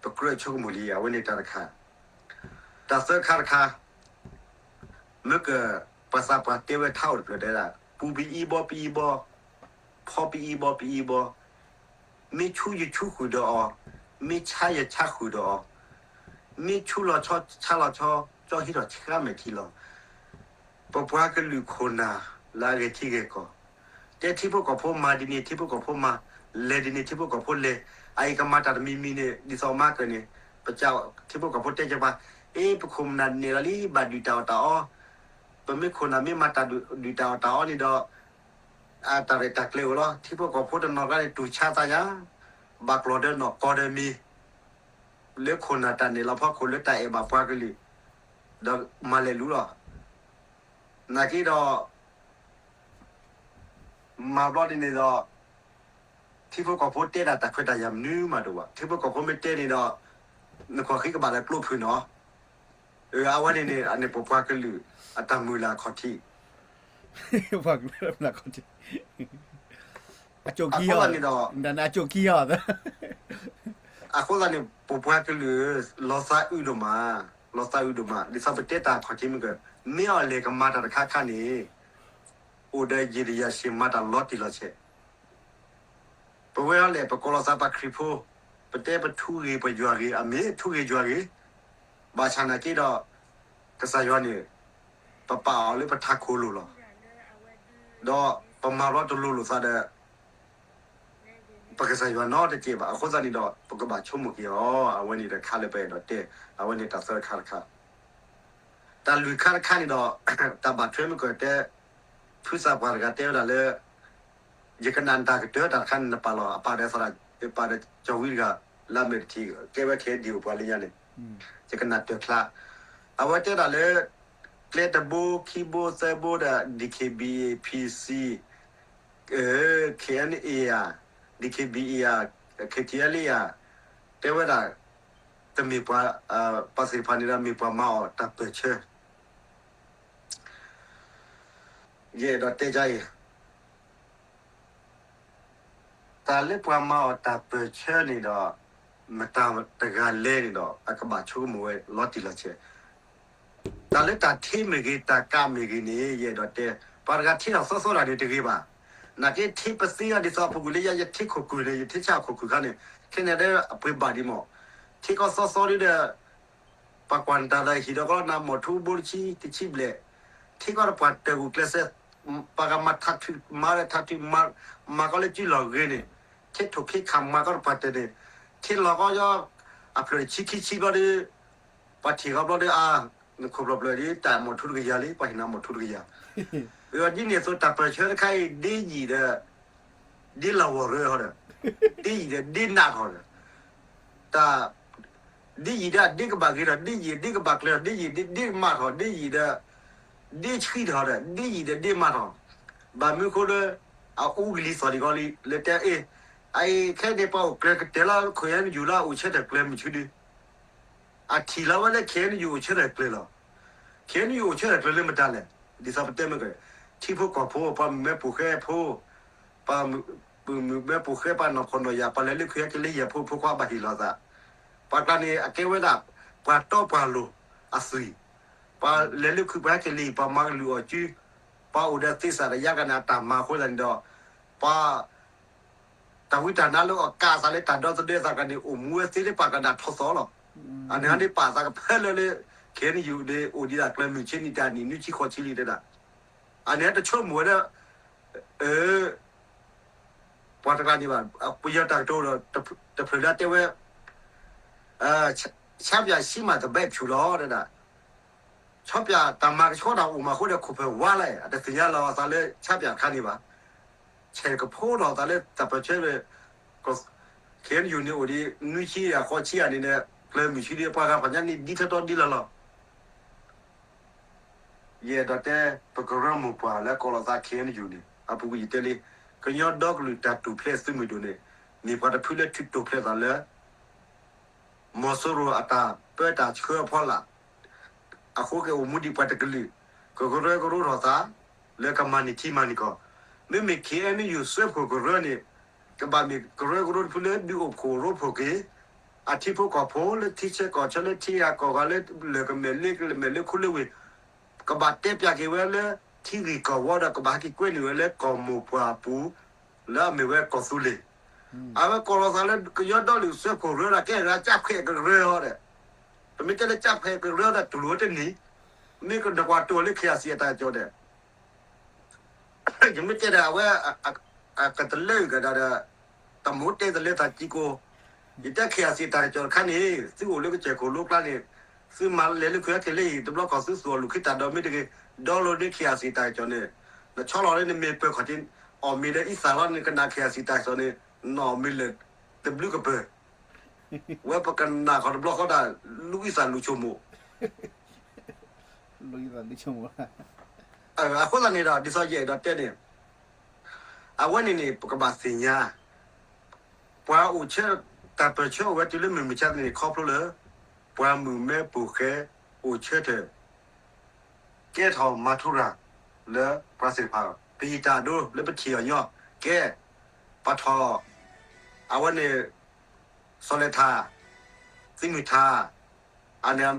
ဒီး ပကြၢးဆိကမိၣ်လံ အဝဲန့ၣ်တၢ်တခါ, တၢ်သၢခါတခါ မ့ၢ်က ပှၤသးပှၢ်တဲဝဲထါအိၣ်တဖျၢၣ်တဲဒၣ် ပူၤပအံဘီပအံဘီ, ဖီပအံဘီပအံဘီ, မ့ၢ်ဆူယဆူဃုာ်ဒီးအီၤ, မ့ၢ်ဆါယဆါဃုာ်ဒီးအီၤ, မ့ၢ်ဆူလီၤဆီဆါလီၤဆီ, ကၠီဟံးထီၣ်ဆါမဲာ်ထံလီၤ. ပပှၤကလုာ်ခိၣ်နၢ်လၢအဂဲၤထံဂဲၤကီၢ်, တဲထံဖိကီၢ်ဖိမၤဒ်န့ၣ် ထံဖိကီၢ်ဖိမၤ, လဲၤဒ်န့ၣ် ထံဖိကီၢ်ဖိလဲၤ, အအံၤကမၤတၢ်တမံၤမံၤန့ၣ် ဒ်သိးမၤကၢၢ်န့ၣ်, ပထံဖိကီၢ်ဖိတဲကပၤ, အ့ ပခိၣ်ပနၢ်နဲၣ်လီၤလံ ဘၣ်ဒုးတၢ်အီၣ်တၢ်အီ, ပမ့ၢ်ခိၣ်နၢ်မ့ၢ်မၤတၢ်ဒုးတၢ်အီၣ်တၢ်အီန့ၣ်ဒီး အတၢ်ရဲၣ်တၢ်ကျဲၤအိၣ်လီၤ. ထံဖိကီၢ်ဖိတနီၤကျါန့ၣ် တူၢ်ဆါသးယါ, ဘၣ်ကျီၢ်ဒီးနီၢ်ကီၢ်ဒီးမံၤ, လၢခိၣ်နၢ်တၢ်နဲၣ်လီၤဖီခိၣ်လၢတၢ်အဲၣ်ဘၣ်ပှၤကလုာ်, ဒီးမၤလဲၤလူလီၤ. နာ်က့ဒီး မၤဘျီဒ်န့ၣ်ဒီး ထံဖိကီၢ်ဖိတဲဒၣ်တၢ်ခွဲးတၢ်ယာ်မနုၤမးတအိၣ်ဘၣ်. ထံဖိကီၢ်ဖိမ့ၢ်တဲန့ၣ်ဒီး နကွၢ်ဃံကဘၣ်လၢကျိဖုၣ်နီၤ. အဝဲန့ၣ်န့ၣ် အန့ၣ်ပပှၤကလုာ် အတၢ်မုၢ်လၢ်အခီၣ်ထံး ပှၤကလုာ်လၢအခီၣ်ထံး အကိၣ်ခံအီၤ, အကိၣ်ခံအီၤ, အဃိသတးန့ၣ် ပပှၤကလုာ် လီၤသးအုးဒိၣ်မး, လီၤသးအုးဒိၣ်မး ဒ်သိးပတဲတၢ်အခီၣ်ထံးမ့ၢ်က မ့ၢ်အီၤလဲၤကမၤတၢ်တခါခါန့ၣ် အိၣ်ဒီးယံာ်တယၤဆံး မၤတၢ်လီၤတံၢ်လီၤဆဲး ပဝဲဒၣ်လဲၣ် ပကိးလီၤသးပှၤခရံာ်ဖိ, ပတဲပထူဂ့ၤပယွၤဂ့ၤ အမ့ၢ်ထူဂ့ၤယွၤဂ့ၤ, ဘၣ်ဆၣ်နာ်က့ဒီး ကစၢ်ယွၤန့ၣ် ပပာ်အီၤလၢပထးခိၣ်လိၤလီၤ. ဒီးပမၤဘျီတလိၤလိာ်သးဒီး ပကစၢ်ယွၤနီတကဲဘၣ်. အဃိသတးန့ၣ်ဒီး ပကဘၣ်ဆိကမိၣ်က့ၤအီၤ, အဝဲန့ၣ်တခါလၢပအဲၣ်ဒိးတဲ, အဝဲန့ၣ်တၢ်သၢခါတခါ တၢ်လွံၢ်ခါတခါန့ၣ်ဒီး တၢ်ဘၣ်ထွဲမ့ၢ်ကတဲ ဖုသးပှၢ်တဂၤတဲဝဲဒၣ်လၢ ယကနၣ်တၢ်ကတၢၢ်တၢ်တခါန့ၣ် နပာ်လီၤ အပာ်ဒီးသရၣ် ပာ်ဒီးကၠီၤဝံတဂၤ လၢအမဲာ်တထံ ကဲဝဲခဲဒံးအိၣ်ပှၤလၢညါန့ၣ် ယကနၣ်တၢ်ချါ အဝဲတဲဒၣ်လၢ ကျဲတဘိခံဘိသၢဘိဒီး DKBA PC KNA ဧါ DKBA ဧါ KTLA ဧါ တဲဝဲဒၣ် တမ့ၢ်ပှၤ ပှၤသ့ၣ်တဖၣ်န့ၣ်ဒီးမ့ၢ်ပှၤမၤအီၣ်တၢ်ပၢၢ်ဆၢ ယအဲၣ်ဒိးတဲဒ်အံၤ, တၢ်လၢပှၤမၤအီၣ်တၢ်ပၢၢ်ဆၢန့ၣ်ဒီး မတၤတဂၤလဲၣ်န့ၣ်ဒီး အကဘၣ်ဆိကမိၣ်ဝဲလီၤတံၢ်လီၤဆဲး တၢ်လၢတၢ်ထံမ့ၢ်ဂ့ၤ တၢ်ကးမ့ၢ်ဂ့ၤန့ၣ် ယအဲၣ်ဒိးတဲ, ပှၤတဂၤထံထီၣ်သီသီတၢ်န့ၣ်တဂ့ၤဘၣ်. နာ်က့ထံပသ့အီၤဒ်သိးအပူၤကွံာ်လၢယၤ ယထံခိၣ်ကုၢ်န့ၣ် ယထံဆၣ်အခိၣ်ကုၢ်ခါန့ၣ် ခဲန့ၣ်ဒီးအပှ့ၤဘၣ်ဒံးမး, ထံကီၢ်သီသီဒ်ဒီး ပှၤကွၢ်နတၢ်ဒီးဟံၣ်ဒီးကီးနၤ မိၢ်ထူဘိတဆံတဆံဘျဲၣ်, ထံကီၢ်တပှၢ်တၢၢ်ဂုာ်ကျဲးစၢး ပှၤဂၤမၤထးထုး မၤလၢထးထုး မၤကီးလၢစုလီၢ်ဂ့ၤန့ၣ်, ထံထိၣ်ခ့ခးမၤကီးတပှၢ်တၢၢ်န့ၣ်, ထံလီၤကီးယီၤ အဖျၢၣ်တဆံခံဆံဘျီဒီး ပှၤထံၣ်ဃီဘျီဒီး အါ နခိၣ်ဖျီၣ်ဖျၢၣ်ဒ်တၢ်မိၢ်ထူတကယၤလံ ပှၤဟ့ၣ်နၤမိၢ်ထူတကယၤ, ဒ်န့ၣ်အသိးတၢ်ပၢၢ်ဆၢတခါအံၤ ဒ်ယံာ်ဒီး ဒ်လၤဝီၤရၢဟီဒီး ဒ်ယံာ်ဒီးဒ်နးထီၣ်ဒီး တၢ် ဒ်ယံာ်ဒီးဒ်ကဘၣ်ဂ့ၤထီၣ် ဒ်ယံာ်ဒ်ကဘၣ်ကျၢၤထီၣ် ဒ်ယံာ်ဒ်ဒ်ကမၣ်ထီၣ် ဒ်ယံာ်ဒီး ဒ်ဆှံထီၣ်ဒီး ဒ်ယံာ်ဒီးဒ်မၣ်ထီၣ်, ဘၣ်မနုၤဃိလၢ အအူကလံၤသီၣ်ဒံးကီးလံ လၢတဲအ့ၣ် အအံၤခဲန့ၣ် ပှၤအိၣ်ကျၢၤကတၢၢ်လၢ ခီယၤနယူၤလၢအအိၣ်ဆၢထၢၣ်ကျၢၤမုၢ်ဆူဒု အထံၣ်လီၤဝဲလၢ ခီယၤနယူၤအိၣ်ဆၢထၢၣ်ကျၢၤလီၤ. ခီယၤနယူၤအိၣ်ဆၢထၢၣ်ကျၢၤလၢမတၤလဲၣ် ဒ်သိးပတဲမ့ၢ်က ထံဖိကီၢ်ဖိ ပှၤမုၣ်မဲပိာ်ဃဲဖိ ပှၤမုၣ်မဲပိာ်ဃဲ ပှၤနီၢ်ဖှီၣ်နီၢ်ယာ် ပှၤလဲၤလၢခုးဟဲက့ၤလၢယဲၢ်ဖိ ဖိခွါဘၣ်ဟ့ၣ်လီၤသး, ပှၤကျါန့ၣ် အကဲဝဲဒၣ် ပှၤတီပှၤလိၤအသွံၣ်, ပှၤလဲၤလၢခုးပှၤဟဲက့ၤလံ ပှၤမၤကလုၢ်အီၣ်ကု ပှၤအိၣ်ဒီးသ့စးဒီးယါကန့ၣ် အတၢ်မၤအဃိသတးန့ၣ်ဒီး ပှၤ တၢ်ဝံတၢ်နါလၢအီၣ်ကးသးလၢတၢ်ဒီသဒၢသးကျါန့ၣ် အိၣ်မူဝဲသ့လၢပာ်ကဒၣ်ထီၣ်သီလီၤ. အန့ၣ်ဟန့ၣ်ပာ်သးကဖၢလၢလၢ ခီယၤနယူၤန့ၣ် အိၣ်ဒံးဒၣ်ကျၢၤမုၢ်ဆ့နံၤတၢ်နံၣ်နွံဆံဃိးဆံလံတဲဒၣ်, အန့ၣ်ဟတဆိကမိၣ်ဝဲဒၣ် အၢ ပှၤတကျါန့ၣ်ဘၣ်, ပယီၤတၢ်ကတိၤဒီး တဖျၢၣ်လၢတဲဝဲ ဆပ်ပြာ ရှိမှ သဘက်ဖြူလီၤ တဲဒၣ်, ဆပ်ပြာတၢ်မၤကဆှီတၢ်အိၣ်မးအဃိဒီး ခိၣ်ဖျီၣ်ဝါလဲၣ် အတသ့ၣ်ညါလီၤအသးလၢ ဆပ်ပြာ တခါန့ၣ်ဘၣ်. ဆဲးကဖိလီၤအသးလၢတၢ်ပၢၢ်ဆၢ ခ့ၣ်အဲၣ်ယူၣ်န့ၣ်အိၣ်ဒံး နွံဆံအဃိဆံအနံၣ်န့ၣ် ကျၢၤမုၢ်ဆံဒံး ပှၤဂၤဖးညါန့ၣ် ဒ်ထီၣ်ထီဒ်လီၢ်လီၢ် ယအဲၣ်ဒိးတဲ ပကရၢမိၢ်ပှၢ်လၢကိးလီၤသး ခ့ၣ်အဲၣ်ယူၣ်န့ၣ် အပူၤကွံာ်ယတဲလံ, ကညီဒီကလုာ်တၢ်ထူၣ်ဖျဲးသုးမုၢ်ဒိၣ်န့ၣ် မ့ၢ်ပှၤတဖုလၢထုးတိာ်ဖျဲးသးလၢ မီၤစိရိၤအတၢ်ပၢတၢ်ဆှၢအဖီလာ်, အဃိကအိၣ်မူဒံးပှၤတကလုာ်, ကကရၢကရိထီၣ်သး လၢကမၤန့ၢ်ထံမၤန့ၢ်ကီၢ်, မ့မ့ၢ် ခ့ၣ်အဲၣ်ယူၣ် စၢဖှိၣ်ကရၢန့ၣ် ကဘၣ်မ့ၢ်ကရၢကရိတဖုလၢဒုးအိၣ်ဖှိၣ်ရိဖှိၣ်က့ၤ အထံဖိကီၢ်ဖိလၢထံဆၢကီၢ်ဆၢလၢထံဂၤကီၢ်ဂၤလၢလၢၢ်ကမဲာ်လ့ကမဲာ်လၢခူလၢဝ့ၢ်, ကဘၣ်တဲပၠးက့ၤဝဲလၢထံဂ့ၢ်ကီၢ်ဝီဒီး ကဘၣ်ဟဲက့ၤကွဲန့ၢ်ဝဲလၢကီၢ်မိၢ်ပှၢ်အပူၤ လၢအမ့ၢ်ဝဲကီၢ်သူလ့ၤ, အဝဲကိးလီၤသးလၢကညီဒီကလုာ်စၢဖှိၣ်ကရၢဒီး ကဲဒၣ်ကၠၣ်ဖဲးကရၢအီၤဒီး, ပမ့ၢ်တဲလၢကၠၣ်ဖဲးကရၢဒီး တူၢ်လိာ်ဝဲတန့ၢ်, မ့ၢ်ကနကွၢ်တိၢ်လၢ ခ့ၣ်အဲၣ်စံၣ် အတၢ်ကစီၣ်ဒီး ယမ့ၢ်တဲဒီးအဝဲ အကတလၢာ်ကဒါဒီး တၢ်မိၣ်တဲသလဲသးကံကိ, ယတဲ ခ့ၣ်အဲၣ်စံၣ် တၢ်ကစီၣ်တခါန့ၣ် သုအိၣ်လၢကစၢၢ်ခိၣ်လိကျါန့ၣ် သုမၤလဲၤလၢခုခဲက့ၤလၢအံၤ တဘျီခီၣ်သုသူၣ်အီၤလူၤခ့တၢ်ဒီးမ့ၢ်တဂ့ၤ, download ဒီး ခ့ၣ်အဲၣ်စံၣ် တၢ်ကစီၣ်န့ၣ် နဆီလီၤလၢနမ့ၢ်ပၢၤခီၣ်ထံး အီၣ်မ့ၤဒီးအံသၣ်လီၤန့ၣ် ကနၣ် ခ့ၣ်အဲၣ်စံၣ် တၢ်ကစီၣ်န့ၣ် နီၢ်မ့ၢ်လၢာ်တဘျုးကပၢၤ ဝဲပကနၣ်ခီတဘျီဃီဒၣ် လူၤအံသၣ်လူၤဆိကမိၣ် အဃိသတးန့ၣ်ဒီး ဒ်သိးယအဲၣ်ဒိးတဲန့ၣ် အဝဲန့ၣ်န့ၣ် ပကဘၣ်သ့ၣ်ညါ ပှၤအိၣ်ဆၢ တၢ်ပၢၢ်ဆၢအိၣ်ဝဲတုၤလၢမုၢ်မဆါတနံၤန့ၣ် ခီဖျိလၢ ပှၤမုၣ်မဲပိာ်ဃဲ အိၣ်ဆၢထၢၣ် ကဲထီၣ်မၤထူရၤ လၢပှၤသ့ၣ်တဖၣ် ပယံာ်တၢ်ဒိလၢပထံၣ်အီၤညီ ကဲ ပှၤထီၣ် အဝဲန့ၣ် စီၤလဲၤထါ သုးမုၢ်ထါ အန့ၣ်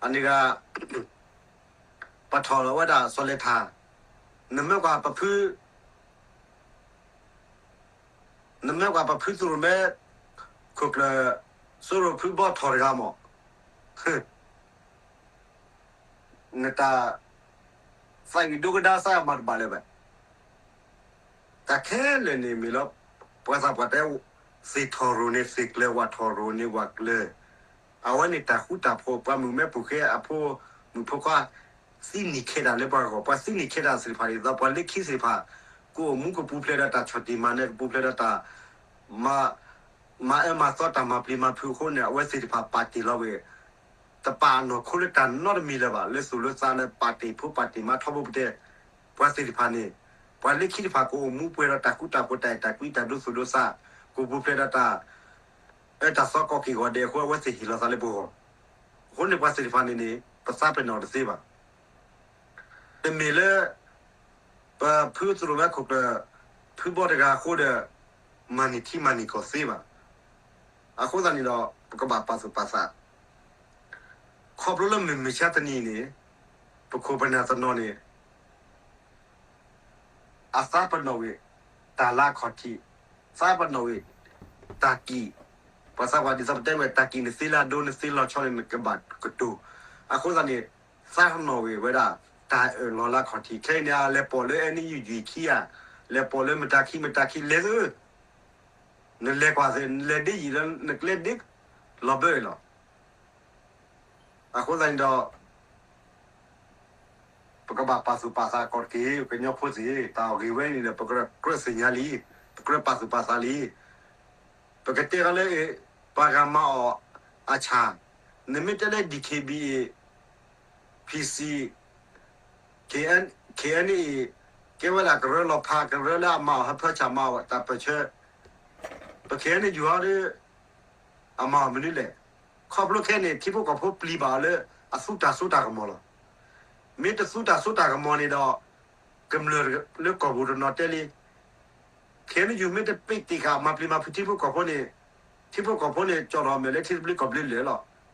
အန့ၣ်ဂၤ ပှၤထီၣ်လီၤဝဲဒၣ်စီၤလဲၤထါ နမၢကွၢ်ပဖု နမၢကွၢ်ပဖုသုးရိၣ်မဲ ခိၣ်ကျၢၢ် စိရိၤဖုဘီထီၣ်တဂၤမး နတၢ် သးအံၤဒိကဒါသးမၤတဘၣ်လၢၤဘၣ်. တၢ်ခဲလၢာ်န့ၣ်မ့ၢ်လၢ ပှၤသးပှၢ်တဲ သ့ၣ်ထီၣ်ရိၣ်န့ၣ်သ့ၣ်ကျၢၤ ဝၣ်ထီၣ်ရိၣ်န့ၣ်ဝၣ်ကျၢၤ အဝဲန့ၣ်တၢ်ဃူတၢ်ဖိး ပှၤမုၣ်မဲပိာ်ဃဲအဖိမုၣ်ဖိခွါ သံနံၣ်ခဲတၢ်လၢပှၤဂီၢ် ပှၤသံနံၣ်ခဲတၢ်သ့ၣ်တဖၣ်န့ၣ် ဒီးပှၤလၢခံသ့ၣ်တဖၣ် ကအိၣ်မူကပူၤဖျဲးဒီးတၢ်ဆီၣ်တံၢ်မၤနၢၤ ကပူၤဖျဲးဒီးတၢ် မၤအၢမၤသီတၢ်မၤပျံၤမၤဖုးအဃိန့ၣ် အဝဲသ့ၣ်တဖၣ်ပာ်တ့ၢ်လီၤဝဲ တပာ်အနီၢ်ခိလၢတၢ်နီတမံၤလၢၤဘၣ် လၢသူၣ်လၢသးလၢပာ်တ့ၢ်ဖိပာ်တ့ၢ်မၤထီဘိပတဲ ပှၤသ့ၣ်တဖၣ်န့ၣ် ပှၤလၢခံတဖၣ်ကအိၣ်မူပှဲၤဒီးတၢ်ဃူတၢ်ဖိးတၢ်အဲၣ်တၢ်ကွံတၢ်ဒိသူၣ်ဒိသး ကပူၤဖျဲးဒီးတၢ် အၢတၢ်သီကီၢ်က့ၢ်ဂီၤဒဲးအဃိ အဝဲသ့ၣ်ဟ့ၣ်လီၤသးလၢပဂီၢ် အဃိန့ၣ်ပှၤသ့ၣ်တဖၣ်န့ၣ်န့ၣ် ပသးပ့ၤနီၣ်တသ့ဘၣ်. တမ့ၢ်လၢ ပဖုသရိၣ်မဲခိၣ်ကျၢၢ် ဖုဘီတဂၤအဃိဒီး မၤန့ၢ်ထံမၤန့ၢ်ကီၢ်သ့ဘၣ်. အဃိသတးန့ၣ်ဒီး ပကဘၣ်ပာ်သူၣ်ပာ်သး ခီဖျိလၢမုၢ်မဆါတနံၤန့ၣ် ပခိၣ်ပနၢ်တနီၤန့ၣ် အသးပ့ၤနီၣ်ဝဲ တၢ်လၢအခီၣ်ထံး, သးပ့ၤနီၣ်ဝဲ တၢ်ကံၣ်, ပှၤသးပှၢ်ဒ်သိးပတဲဝဲ တၢ်ကံၣ်နသ့လၢအဒိ နသ့လီၤဆီန့ၣ် နကဘၣ်ကတိၤ. အဃိသတးန့ၣ် သးပ့ၤနီၣ်ဝဲဝဲဒၣ် တၢ်အၢၣ်လီၤလၢအခီၣ်ထံး ခဲအံၤန့ၣ် အလဲၤပိာ်လၢ အဲၣ်ယူၣ်ယူၣ်ခံဂၤ, လဲၤပိာ်လၢမတၤခံမတၤခံ လဲၤသ့ နလဲၤကွၢ်သ့ နလဲၤဒ်ယံၤလၢ နကျဲဒ်လီၤဘၢလီၤ. အဃိသတးန့ၣ်ဒီး ပကဘၣ်ပာ်သူၣ်ပာ်သးကီးတက့ၢ် ကညီဖိသ့ၣ်, တၢ်အဂ့ၢ်ဝဲန့ၣ်ဒီး ပကြၢးသ့ၣ်ညါလံ, ပကြၢးပာ်သူၣ်ပာ်သးလံ. ပကတဲကီးလၢ ပှၤဂၤမၤအီၣ်အဆၣ်, နမ့ၢ်တဲလၢ DKBA, PC, KNA, ကဲဝဲဒၣ်ကရၢလီၤဖး ကရၢလၢအမၤအီၣ်ဟၢဖၢဆၣ် မၤအီၣ်တၢ်ပၢၢ်ဆၢ, ပ ခ့ၣ်အဲၣ်ယူၣ် ဟီဒီး အမၤအီၣ်မနုၤလဲၣ်. ခီဖျိခဲအံၤန့ၣ် ထံဖိကီၢ်ဖိပျံၤဘၣ်အီၤလၢ အသူတၢ်စိတၢ်ကမီၤလီၤ. မ့ၢ်တသူတၢ်စိတၢ်ကမီၤန့ၣ်ဒီး ကမျၢၢ်လၢကီၢ်ပူၤတနီၤတဲလံ, ခ့ၣ်အဲၣ်ယူၣ် မ့ၢ်တပ့ၢ်တ့ၢ်ဃာ်မၤပျံၤမၤဖုးထံဖိကီၢ်ဖိန့ၣ်, ထံဖိကီၢ်ဖိန့ၣ် ကၠီၣ်ထီၣ်မဲာ်လၢထံသဘျ့ကီၢ်ဘျ့လၢာ်လီၤ.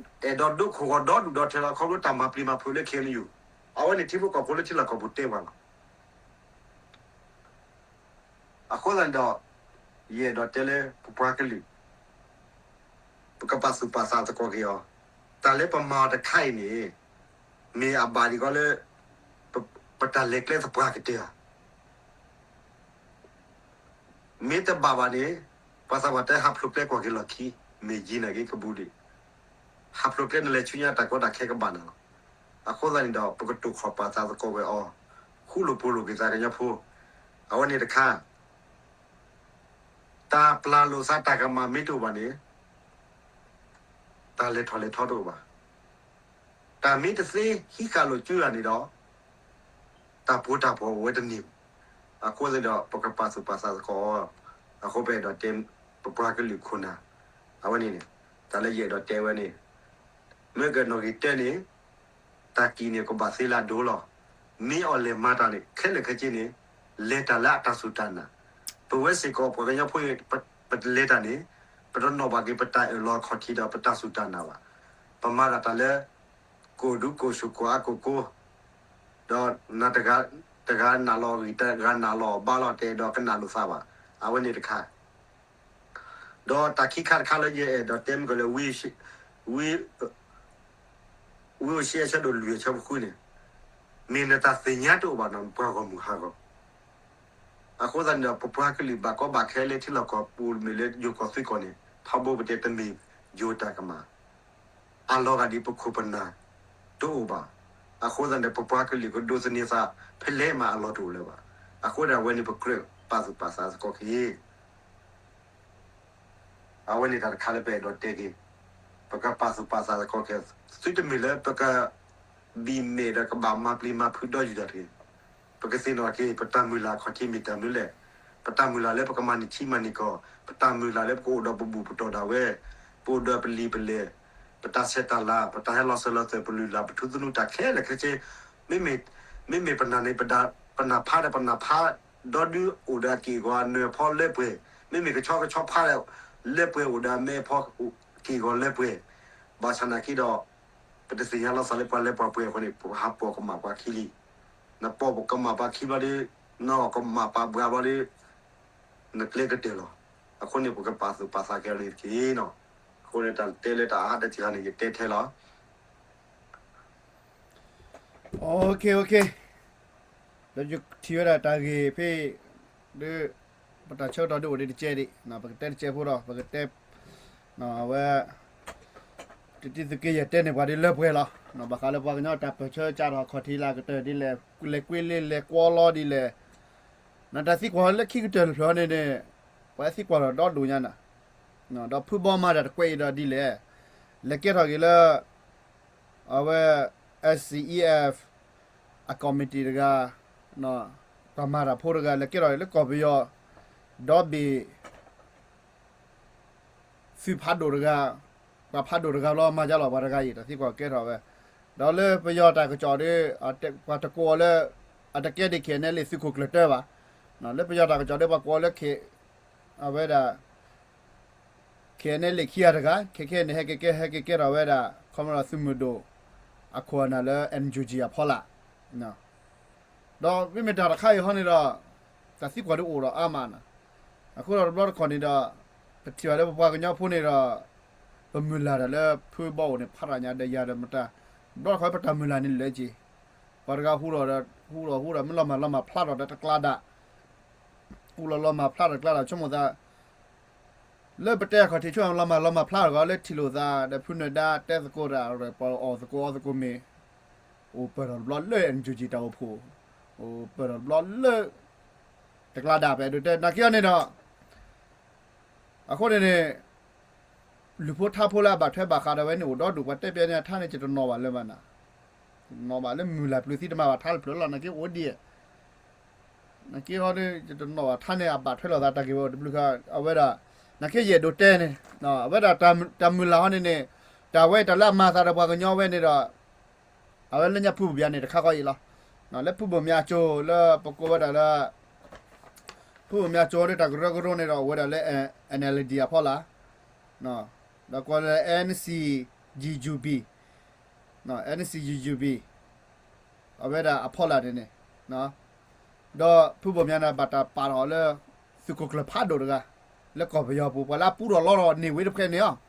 အဲၣ်ဒိးဒိခိၣ်ဂီၤဒီဒူၣ်ဒီထၢလီၤ ခီဖျိတၢ်မၤပျံၤမၤဖုးလၢ ခ့ၣ်အဲၣ်ယူၣ်, အဝဲန့ၣ်ထံဖိကီၢ်ဖိလၢထံလီၢ်ကီၢ်ပူၤတဲပှၤလီၤ. အဃိသတးန့ၣ်ဒီး ယအဲၣ်ဒိးတဲလၢပပှၤကလုာ် ပကပာ်သူၣ်ပာ်သးသကိးက့ၤအီၤ, တၢ်လၢပမၤအီၤတခါအံၤန့ၣ် မ့ၢ်အဘၣ်ဒံးကီးလၢ ပတၢ်လဲၤကျဲသပှၢ်ကတၢၢ်ဧါ. မ့ၢ်တဘၣ်ဘၣ်န့ၣ် ပှၤသးပှၢ်တဲဟးဖျိးကျဲကွၢ်က့ၤလီၢ်ခံ, မ့ၢ်ယံၤနာ်က့ကဘူးဒံး, ဟးဖျိးကျဲနလဲၤဆူညါတၢ်ကီတၢ်ခဲကဘၣ်နၤလီၤ. အဃိသတးန့ၣ်ဒီး ပကတိာ်ခီၣ်ပာ်သးသကိးဝဲအီၤ, ဃူလိာ်ဖိးလိာ်က့ၤသးကညီဖိ, အဝဲန့ၣ်တခါ တၢ်ပျၢ်လိာ်သးတၢ်ကမၣ်မ့ၢ်တအိၣ်ဘၣ်န့ၣ် တၢ်လဲၤထီၣ်လဲၤထီတအိၣ်ဘၣ်. တၢ်မ့ၢ်တသ့ဟံးဃာ်လိာ်စုတၢ်န့ၣ်ဒီး တၢ်ပှိၤတၢ်ပှီၤအိၣ်ဝဲတန့ၢ်ဘၣ်. အဃိသတးဒီး ပကပာ်သူၣ်ပာ်သးသကိး, အဃိပအဲၣ်ဒိးတဲ ပပှၤကလုာ်ခိၣ်နၢ်, အဝဲန့ၣ်န့ၣ် တၢ်လၢယအဲၣ်ဒိးတဲဝဲန့ၣ် မ့ၢ်ကနီၣ်ဂံၢ်တၢန့ၣ် တၢ်ကံၣ်န့ၣ်ကဘၣ်သ့လၢအဒိလီၤ. မ့ၢ်အီၤလဲၤမၤတၢ်န့ၣ် ခဲလၢာ်ခဲဆ့န့ၣ် လဲၤတၢ်လၢအတၢ်စူၢ်တၢ်နာ်, ပဝဲစ့ၢ်ကီးပှၤကညီဖိ ပတလဲၤတၢ်န့ၣ် ပတနီၣ်ဘၣ်က့ၤပတၢ်အၢၣ်လီၤခီၣ်ထံးဒီးပတၢ်စူၢ်တၢ်နာ်ဘၣ်. ပမၤတၢ်တၢ်လၢ ကိၢ်ဒူကိၢ်ဆူၣ်ကိၢ်အါကိၢ်ကိၢ်, ဒီးနတဂၤ တဂၤနာ်လီၤဂံၢ် တဂၤနာ်လီၤအီၤဘါလီၤ တအဲၣ်ဒိးကနၣ်လိာ်သးဘၣ်. အဝဲန့ၣ်တခါ ဒီးတၢ်ခံခါတခါလၢယအဲၣ်ဒိးတဲမ့ၢ်ကီးလၢ ဝံ ဝံအိၣ်ရှ့အဆၢဒိၣ်လွံၢ်အဆၢဖိဃုန့ၣ်, မ့ၢ်နတၢ်သ့ၣ်ညါတအိၣ်ဘၣ်နီၤ ပှၤဂီၢ်မုၢ်ဟးဂီၤ. အဃိသတးန့ၣ်ဒီး ပပှၤကလုာ်ဘၣ်ကီဘၣ်ခဲလၢထံလီၢ်ကီၢ်ပူၤ မ့ၢ်လၢယိၤကီၢ်သုးကီၢ်န့ၣ် ထီဘိပတဲတမ့ၢ်ယိၤတၢ်ကမၣ် အလီၤဂာ်ဒ်ပခိၣ်ပနၢ်တအိၣ်ဘၣ်. အဃိသတးန့ၣ် ပပှၤကလုာ်ကဒိးသန့ၤသး ဖဲလဲၣ်မးအလီၢ်တအိၣ်လၢၤဘၣ်. အဃိဒၣ်ဝဲန့ၣ် ပကြၢးပာ်သူၣ်ပာ်သးသကိးက့ၤ အဝဲန့ၣ်တၢ်တခါလၢပအဲၣ်ဒိးတဲက့ၤ, ပကပာ်သူၣ်ပာ်သးသကိးက့ၤ, သုတမ့ၢ်လၢပက ဘံၣ်မဲာ်ဒီးကဘၣ်မၤပျံၤမၤဖုးဒီးယုၢ်တၢ်တဂ့ၤ. ပကသ့ၣ်နီၣ်က့ၤ ပတၢ်မုၢ်လၢ်အခီၣ်ထံးမ့ၢ်တၢ်မနုၤလဲၣ်, ပတၢ်မုၢ်လၢ်လၢပကမၤန့ၢ်ထံမၤန့ၢ်ကီၢ်, ပတၢ်မုၢ်လၢ်လၢပကအိၣ်ဒီးပဘူၣ်ပတီၢ်ဒၣ်ဝဲ, ပအိၣ်ဒီးပလံာ်ပလဲၢ်, ပတၢ်ဆဲးတၢ်လၤ, ပတၢ်ဟဲလီၤစၢၤလီၤသွဲၣ် ပလုၢ်လၢ် ပထူသနူတၢ်ခဲလၢာ်ခဲဆ့, မ့မ့ၢ် မ့မ့ၢ်ပနၢ်န့ၣ် ပနၢ်ဖးဒီးပနၢ်ဖး ဒီဒုအိၣ်ဒီးအက့ၢ်အဂီၤအနၢၤအဖီလၢပှဲၤ, မ့မ့ၢ်ကဆီကဆီဖးဒီး လၢပှဲၤအိၣ်ဒီးအမဲာ်ဖီက့ၢ်အဂီၤလၢပှဲၤ, ဘၣ်ဆၣ်နာ်က့ဒီး ပတသ့ၣ်ညါလီၤသးလၢပှၤလၢပှဲၤအဃိန့ၣ် ပဟးပိာ်ကမၣ်ပှၤခံလံ. နပိာ်ကမၣ်ပှၤခံဘျီဒီး နကမၣ်ပှၤဘှါဘျီဒီး နကျဲကတၢၢ်လီၤ. အဃိန့ၣ် ပကပာ်သူၣ်ပာ်သးက့ၤအီၤန့ၣ်တက့ၢ်နီၤ. အဃိန့ၣ်တၢ်တဲလၢတၢ်အါတစှၤန့ၣ် ယတဲထဲလီၤ. ဒီးယထံၣ်ဝဲဒၣ်တၢ်ဂ့ၢ်ဖဲ ဒီး ပတၢ်ဆၢကတီၢ်ဒ်အိၣ်ဒံးတကဲဒံး ပကတဲတကဲဖိဒီး ပကတဲ အဝဲ တံၤသကိးယဲၢ်တဲန့ၣ် ပှၤဒ်လၢပှဲၤလီၤ. ဘၣ်ဃးလၢပှၤကညီတၢ်ပၢၢ်ဆၢကတီၢ် ခီၣ်ထံးလၢကတၢၢ်ဒ်လဲၣ်, လဲၤကွ့လံ လဲၤကွီလီဒ်လဲၣ်, နတၢ်သံကွၢ်လၢခံကတၢၢ်တဖျၢၣ်န့ၣ်န့ၣ် ပှၤသံကွၢ်လီၤဒီဒိၣ်ညါနၤ, ဒီးဖုဘီမၤတၢ်တကွဲးအံၤဒီးဒ်လဲၣ်, လဲၤကဲထီၣ်က့ၤလၢ အဝဲ SCEF အ committee တဂၤ, ပှၤမၤတၢ်ဖိတဂၤ လဲၤကဲထီၣ်က့ၤလၢကီၢ်ပယီၤ, ဒီးဘ့ၣ် သုးဖးဒိၣ်တဂၤ, ပှၤဖးဒိၣ်တဂၤလီၤ မၤယါလီၤ ပှၤတဂၤအံၤ တၢ်သံကွၢ်ကဲထီၣ်ဝဲ, ဒီးလၢပယီၤတၢ်ကစီၣ်ဒီး ပှၤတကိးအီၤလၢ အတကဲဒ် ခဲအံၤန့ၣ်လံ သုးခိၣ်ကျၢၢ်တၢဘၣ်, လၢပယီၤတၢ်ကစီၣ်ဒီး ပှၤကိးအီၤလၢ အဝဲဒၣ် ခဲအံၤန့ၣ်လံ ခံဂၤတဂၤ, ခဲခဲန့ၣ် ဟဲက့ၤကဲ ဟဲက့ၤကဲထီၣ်ဝဲဒၣ် ခီမီဒီးသုးမုၢ်ဒိၣ် အခိၣ်အနၢ်လၢ NUG အဖီလာ် ဒီးမ့မ့ၢ်တၢ်တခါအံၤဟီန့ၣ်ဒီး တၢ်သံကွၢ်ဒ်အိၣ်ဒီးအါမးနၤ, အဃိဒီးတဘျီတခီၣ်န့ၣ်ဒီး ပထံၣ်ဘၣ်လၢပပှၤကညီဖိန့ၣ်ဒီး ပမုၢ်လၢ်တၢ်လၢဖုဘီအိၣ်န့ၣ် ဖးရၤညါဒီးယၤဒီးမတၤ, တဘျီတခီၣ်ပတၢ်မုၢ်လၢ်န့ၣ်လၢက့ၤ, ပှၤတဂၤဟူးဒီး ဟူးဒီးဟူးဒီး မ့ၢ်လီၤမၢ်လီၤမၢ်ဖျါထီၣ်ဒီးတကျါဒၣ်, ဟူးလီၤလီၤမၢ်ဖျါထီၣ်တကျါဒၣ် ဆိကမိၣ်သး လၢပတဲအခီၣ်ထံးဆိ လီၤမၢ်လီၤမၢ်ဖျါထီၣ်ကီး လၢထံၣ်လိာ်သးဒီးဖုနၢၤဒါတဲသကိးတၢ် ပှၤအီၣ်သကိးအီသကိးမ့ၢ် အိၣ်ပၢၢ်ထီၣ်တဘျီလၢ NUG တၢ်အိၣ်ဖှိၣ်, အိၣ်ပၢၢ်ထီၣ်တဘျီလၢ တကျါဒၣ် ပအဲၣ်ဒိးတဲနာ်က့အီၤန့ၣ်ဒီး အဃိန့ၣ်န့ၣ် လုၢ်ဖိထါဖိလၢအဘၣ်ထွဲဘၣ်ဃးဒီးဝဲန့ၣ် အိၣ်ဒီဒူၣ် ပှၤတဲပျဲန့ၢ်အထါန့ၣ် ယတနီၣ်ဘၣ်လၢၤဘၣ်နၤ, နီၣ်ဘၣ်လၢမုၢ်လၢ်ပျၢၤသံတမၤဘၣ်ထါတဖျၢၣ်လီၤ နာ်က့အိၣ်ဒံး နာ်က့ဟီဒီး ယတနီၣ်ဘၣ်ထါန့ၣ် အဘၣ်ထွဲလိာ်သးတၢ်ဂ့ၢ်ဝဲအိၣ်တဘျုးခါ အဝဲဒၣ် နာ်က့ယအဲၣ်ဒိးတဲန့ၣ် အဝဲဒၣ်တၢ်မုၢ်လၢ်ဟီန့ၣ်န့ၣ် တၢ်ဝဲတၢ်လၢအမၤသးဒီးပှၤကညီဝဲန့ၣ်ဒီး အဝဲလၢညါဖုဘိၣ်မၠးန့ၣ် တခါဃီအံၤလီၤ. လၢဖုဘိၣ်မၠးကၠိလၢပကိးဝဲဒၣ်လၢ ဖုဘိၣ်မၠးကၠိဒီးတၢ်ကရၢကရိန့ၣ်ဒီး အိၣ်ဝဲဒၣ်လၢ NLD အဖီလာ် ဒီးကိးလၢ NCGUB, NCGUB အဝဲဒၣ်အဖီလာ်န့ၣ်န့ၣ် ဒီးဖုဘိၣ်မၠးန့ၣ် ဘၣ်တၢ်ပာ်ထီၣ်အီၤလၢ သုးခိၣ်ကျၢၢ်ဖးဒိၣ်တဂၤ လၢကီၢ်ပယီၤပူၤ ပှၤလၢအပူထီၣ်လီထီၣ်န့ၢ်ဝဲတဖျဲးန့ၣ်လီၤ.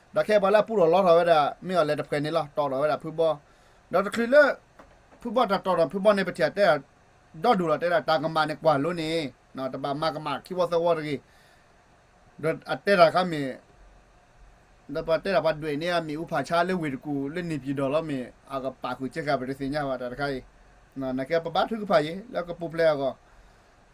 ဒီးခဲအံၤပှၤလၢအပူထီၣ်လီထီၣ်ဝဲဒၣ် မ့ၢ်အီၤလဲၤတဖျဲးန့ၣ်လီၤ တီၣ်ထီၣ်ဝဲဒၣ်ဖုဘီ, ဒီးတချုးလၢ ဖုဘီတၢ်တီၣ်ထီၣ်ဖုဘီန့ၣ် ပထံၣ်တဲ ဒီဒူၣ်လီၤ တဲဒၣ်တၢ်ကမၣ်န့ၣ်ကွၢ်လိန့ၣ် တဘၣ်မၤကမၣ်ခံဝီသၢဝီတဂ့ၤ, ဒီးအတဲတၢ်ခါမ့ၢ် ဒီးပှၤတဲဒၣ်ပှၤဒွဲၣ်န့ၢ်အမ့ၣ်အူဖးဆါလၢဝ့ၢ်တကူၣ်လၢန့ၣ်ပၠံၣ်ဒီၣ်လီၤမ့ၢ် အကပာ်ဃုာ်ကဲဃာ်ပတသ့ၣ်ညါဘၣ်တၢ်တခါအံၤ, နာ်က့ပဘါထုကဖၣ်ယံၤ လၢကပူၤဖျဲးအဂီၢ်,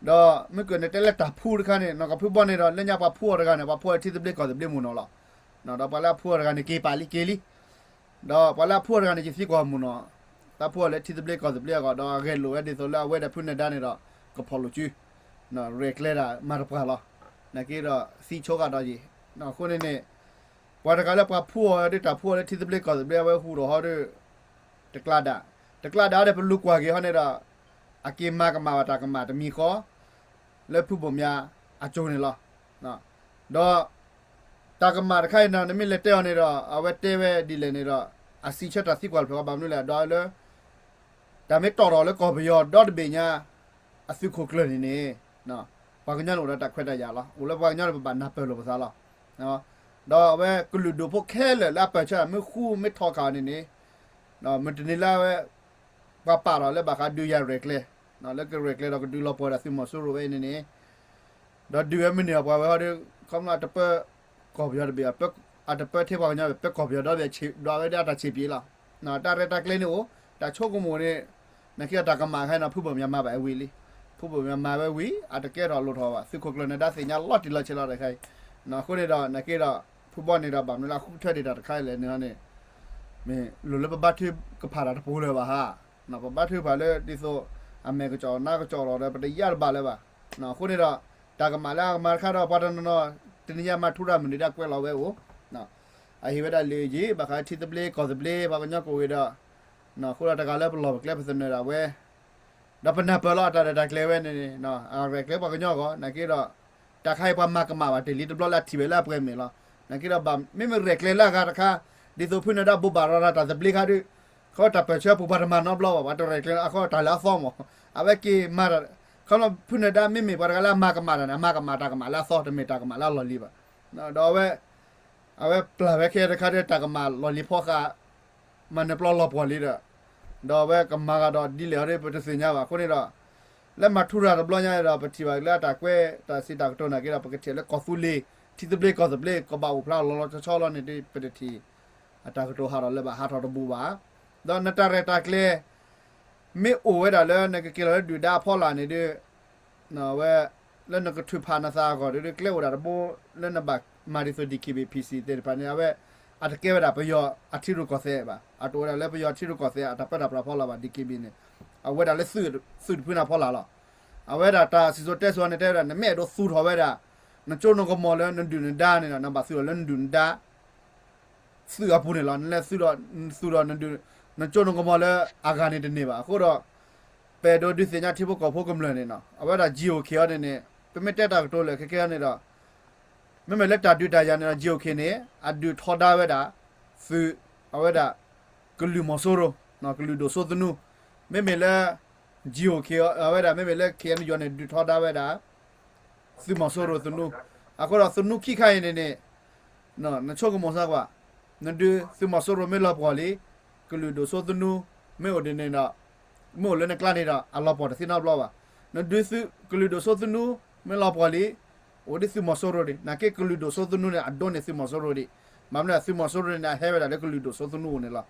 ဒီးမ့ၢ်ကၢၣ်န့ၣ်တဲလၢတၢ်ဖှူတခါန့ၣ် နီၢ်ကီၢ်ဖုဘီန့ၣ်ဒီး လၢညါပှၤဖှူအီၤတဂၤန့ၣ် ပှၤဖှူအီၤလၢထံသဘျ့ကီၢ်သဘျ့မုၢ်နီၤလီၤ, ဒီးပှၤလၢအဖှူအီၤတဂၤန့ၣ် က့ၤပာ်လံက့ၤလံ ဒီးပှၤလၢအဖှူအီၤတဂၤန့ၣ် ယသံကွၢ်မုၢ်နီၤ, တၢ်ဖှူအီၤလၢထံသဘျ့ကီၢ်သဘျ့အဂီၢ် ဒီးအဂဲၤလိာ်ဝဲဒ်သိးလၢအဝဲဒီးဖုနဒါန့ၣ်ဒီး ကဖီၣ်လိာ်စု ရဲၣ်ကျဲၤဒၣ်မၤတပှၢ်လီၤ, နာ်က့ဒီးသံဆိကဒီးယံၤ, အဃိန့ၣ်န့ၣ် ပှၤတဂၤလၢပှၤဖှူအီၤဒ်တၢ်ဖှူအီၤလၢထံသဘျ့ကီၢ်သဘျ့အဝဲဟူးထီၣ်ဟီဒီး တကျါဒၣ်, တကျါဒၣ်ဒီးပလူၤကွၢ်က့ၤဟီန့ၣ်ဒီး အက့ၤမၤကမၣ်ဘၣ်တၢ်ကမၣ်တမံၤဃီ လၢဖုဘိၣ်မၠးအစိၤန့ၣ်လီၤ, ဒီး တၢ်ကမၣ်တခါအံၤန့ၣ် နမ့ၢ်လဲၤတဲအီၤန့ၣ်ဒီး အဝဲတဲဝဲဒ်လဲၣ်န့ၣ်ဒီး အစံးဆၢတၢ်သံကွၢ်တဖျၢၣ်ဃီ ဘၣ်မနုၤလဲၣ် ဒီးလၢ တၢ်မ့ၢ်တီၣ်ထီၣ်လၢကီၢ်ပယီၤဒီတဘ့ၣ်ညါ အသုးခိၣ်ကျၢၢ်န့ၣ်န့ၣ် ပှၤကညီန့ၣ်အိၣ်ဒီးတၢ်ခွဲးတၢ်ယာ်လီၤ. အိၣ်လၢပှၤကညီန့ၣ် ပဘၣ်နၢ်ပၢၢ်လိာ်ပသးလီၤ. ဒီးအဝဲကလုာ်ဒူၣ်ဖိခဲလၢာ်လၢအပၢၢ်ဆၢမ့ၢ်ဃူမ့ၢ်ထီၣ်ခးအီၤန့ၣ်န့ၣ် မုၢ်တနံၤလၢအဝဲ ပှၤပာ်ထီၣ်လၢဘၣ်ဃးဒုးယၤရဲၣ်ကျဲၤ လၢကရဲၣ်ကျဲၤဒီးကဒုးလီၤပှီၢ်ဝဲဒၣ်သုးမီၤစိရိၤဝဲအံၤန့ၣ်န့ၣ် ဒီးဒုးဝဲမုၢ်နံၤအပှၤဝဲဟီဒီး ခီဖျိအတပၢ ကီၢ်ပယီၤတဘ့ၣ် အတပၢထဲပှၤကညီဘၣ် ပၢကီၢ်ပယီၤဒီဘ့ၣ် ဒွးဝဲဒၣ်တၢ်ဆံးပျံးလီၤ. တၢ်ရဲၣ်တၢ်ကျဲၤန့ၣ်အိၣ် တၢ်ဆိကမိၣ်န့ၣ် နာ်က့ဒီးတၢ်ကမၣ်ခဲအံၤန့ၣ် ဖုဘိၣ်မၠးမၤဘၣ်ဝံၤလံ. ဖုဘိၣ်မၠးမၤဝဲဝံၤ အတကဲထီၣ်လိၣ်ထီၣ်ဘၣ် သုးခိၣ်ကျၢၢ်န့ၣ် ဒါသ့ၣ်ညါလီၤတံၢ်လီၤဆဲးလီၤတခါအံၤ. အဃိန့ၣ်ဒီး နာ်က့ဒီး ဖုဘီန့ၣ်ဒီး ဘၣ်မနုၤလၢအဃုထၢဒံးတၢ်တခါအံၤလဲၣ်န့ၣ်န့ၣ် မ့ၢ်လိၣ်လၢပဘါထုကဖၣ်တၢ်တပူၤလၢၤဘၣ်ဧါ. ပဘါထုကဖၣ်လၢဒ်သိး အမဲာ်ကစီၣ်နါကစီၣ်လီၤဒီး ပတယၢ်တဘၣ်လၢၤဘၣ်. အဃိန့ၣ်ဒီး တၢ်ကမၣ်လၢအကမၤတခါဒီး ပှၤတနီၤနီၤ တနံၤညါမၤထူရၤမုၢ်နံၤဒၣ်ကွဲးလီၤဝဲအိၣ် အဟ့ၣ်ဝဲဒၣ်လံာ်ယံၤ ဘၣ်ဃးထံသဘျ့ကီၢ်သဘျ့ ပှၤကညီကိးဝဲဒီး အဃိဒီးတဂၤလၢပလီၢ်ပကျဲပသနၢၣ်ဒၣ်ဝဲ ဒီးပနၢ်ပၢၢ်လီၤအတၢ်ရဲၣ်တၢ်ကျဲၤဝဲန့ၣ်န့ၣ် အရဲၣ်ကျဲၤပှၤကညီအဂီၢ် နာ်က့ဒီး တၢ်ခါအံၤပှၤမၤကမၣ်ဘၣ်တ့ၢ်လံတဘျီလၢအထံၣ်ဝဲလၢအပှဲၤမ့ၢ်လီၤ. နာ်က့ဒီးဘၣ်မ့မ့ၢ်ရဲၣ်ကျဲၤလၢအဂၤတခါ ဒ်သိးဖုနဒါဘိးဘၣ်ရၤရၤတၢ်သဘျ့ခါဒီး ခီတၢ်ပၢၢ်ဆၢပူၤပှၤတမၤနီတဘျီဘၣ် ပှၤတရဲၣ်ကျဲၤအဃိတၢ်လၢအသီမး အဝဲက့ၤမၤတၢ် ခီဖျိဖုနဒါမ့မ့ၢ်ပှၤတဂၤလၢအမၤကမၣ်တၢ်န့ၣ် အမၤကမၣ်တၢ်ကမၣ်လၢအသီ တမ့ၢ်တၢ်ကမၣ်လၢအလီၢ်လံၤဘၣ်. ဒီးအဝဲ အဝဲပျၢ်ဝဲခဲအံၤတခါဒီး တၢ်ကမၣ်လီၢ်လံၤဖီဃာ် မၤနၢၤပျီလီၤပှီၢ်လံဒီး ဒီးအဝဲကမၤဂၤဒီးဒ်လဲၣ်အီၤဒီး ပတသ့ၣ်ညါဘၣ်. အဃိန့ၣ်ဒီး လၢမၤထူရၤတဘျီညါဒီး ပထံၣ်ဘၣ်လၢအတၢ်ကွဲးတၢ်စံးတၢ်ကတိၤနာ်က့ဒီး ပကထံၣ်လၢကီၢ်သူလ့ၤ ထံသဘျ့ကီၢ်သဘျ့ ကဘၣ်အိၣ်ဖျါလီၤလီၤဆီဆီလီၤန့ၣ်ဒီး ပတထံၣ် အတၢ်ကတိၤဟးထီၣ်လၢၤဘၣ် ဟးထီၣ်တဘူၣ်ဘၣ်. ဒီးနတၢ်ရဲၣ်တၢ်ကျဲၤ မ့ၢ်အိၣ်ဝဲဒၣ်လၢနကက့ၤလီၤလၢဒုၣ်ဒါအဖီလာ်န့ၣ်ဒီး ဝဲ လၢနကထုးဖးနသးအဂီၢ်ဒီး ကျဲအိၣ်ဒၣ်တဘိ လၢနဘၣ်မၤဒ်သိး DKBA PC သ့ၣ်တဖၣ်န့ၣ် အဝဲ အတကဲဝဲဒၣ်ပယီၤအထံရူၢ်ကီၢ်သဲးဘၣ်. အတအိၣ်ဝဲဒၣ်လၢပယီၤအထံရူၢ်ကီၢ်သဲး အတၢ်ပၢတၢ်ပြးဖီလာ်ဘၣ် DKBA န့ၣ် အဝဲဒၣ်လၢ သုးတဖုန့ၣ်ဖီလာ်လီၤ. အဝဲဒၣ်တၢ်စံၣ်စိၤတဲစိၤန့ၣ် တဲဝဲဒၣ် နမ့ၢ်အဲၣ်ဒိးသူၣ်ထီၣ်ဝဲဒၣ် နကၠိနကမီၤလၢနဒုၣ်နဒါန့ၣ်ဒီး နဘၣ်သူၣ်ထီၣ်လၢနဒုၣ်နဒါ သုးအပူၤန့ၣ်လီၤ. နလဲၤသူၣ်ဒီး သူၣ်ဒီး နကၠိနကမီၤလၢအဂၤန့ၣ်တန့ၢ်ဘၣ်. အဃိဒီး ပအဲၣ်ဒိးဒုးသ့ၣ်ညါထံဖိကီၢ်ဖိကမျၢၢ်န့ၣ်နီၤ အဝဲဒၣ် GOK အီၤန့ၣ်န့ၣ် ပမ့ၢ်တဲတၢ်ကတိၤလၢာ်ခဲကဲအီၤန့ၣ်ဒီး မ့မ့ၢ်လၢတၢ်ဒုးတၢ်ယၤန့ၣ်ဒီး GOK န့ၣ် အဒုးထီဒါဝဲဒၣ် သုး အဝဲဒၣ် ကလုာ်မီၤစိရိၤ ကလုာ်ဒိၣ်စိသနူ မ့မ့ၢ်လၢ GOK အဝဲဒၣ် မ့မ့ၢ်လၢ KNU န့ၣ် ဒုးထီဒါဝဲဒၣ် သုးမီၤစိရိၤသနူ အဃိဒီးသနူခံခါအံၤန့ၣ်န့ၣ် နဆိကမိၣ်စၢ်ကွၢ် နဒုးသုးမီၤစိရိၤမ့ၢ်လီၤပှီၢ်လံ ကလုာ်ဒိၣ်စိသနူ မ့ၢ်အိၣ်ဒ်န့ၣ်ဒီး မ့ၢ်အိၣ်လၢနကျါန့ၣ်ဒီး အလီၤပှီၢ်တသ့နီတဘျီဘၣ်. နဒုးသုးကလုာ်ဒိၣ်စိသနူ မ့ၢ်လီၤပှီၢ်လံ အိၣ်ဒ်သုးမီၤစိရိၤဒံး နာ်က့ကလုာ်ဒိၣ်စိသနူန့ၣ် အဒိန့ၢ်သုးမီၤစိရိၤဒံး. ဘၣ်မနုၤသုးမီၤစိရိၤန့ၣ် အဟဲဝဲဒၣ်လၢကလုာ်ဒိၣ်စိသနူအအိၣ်န့ၣ်လီၤ.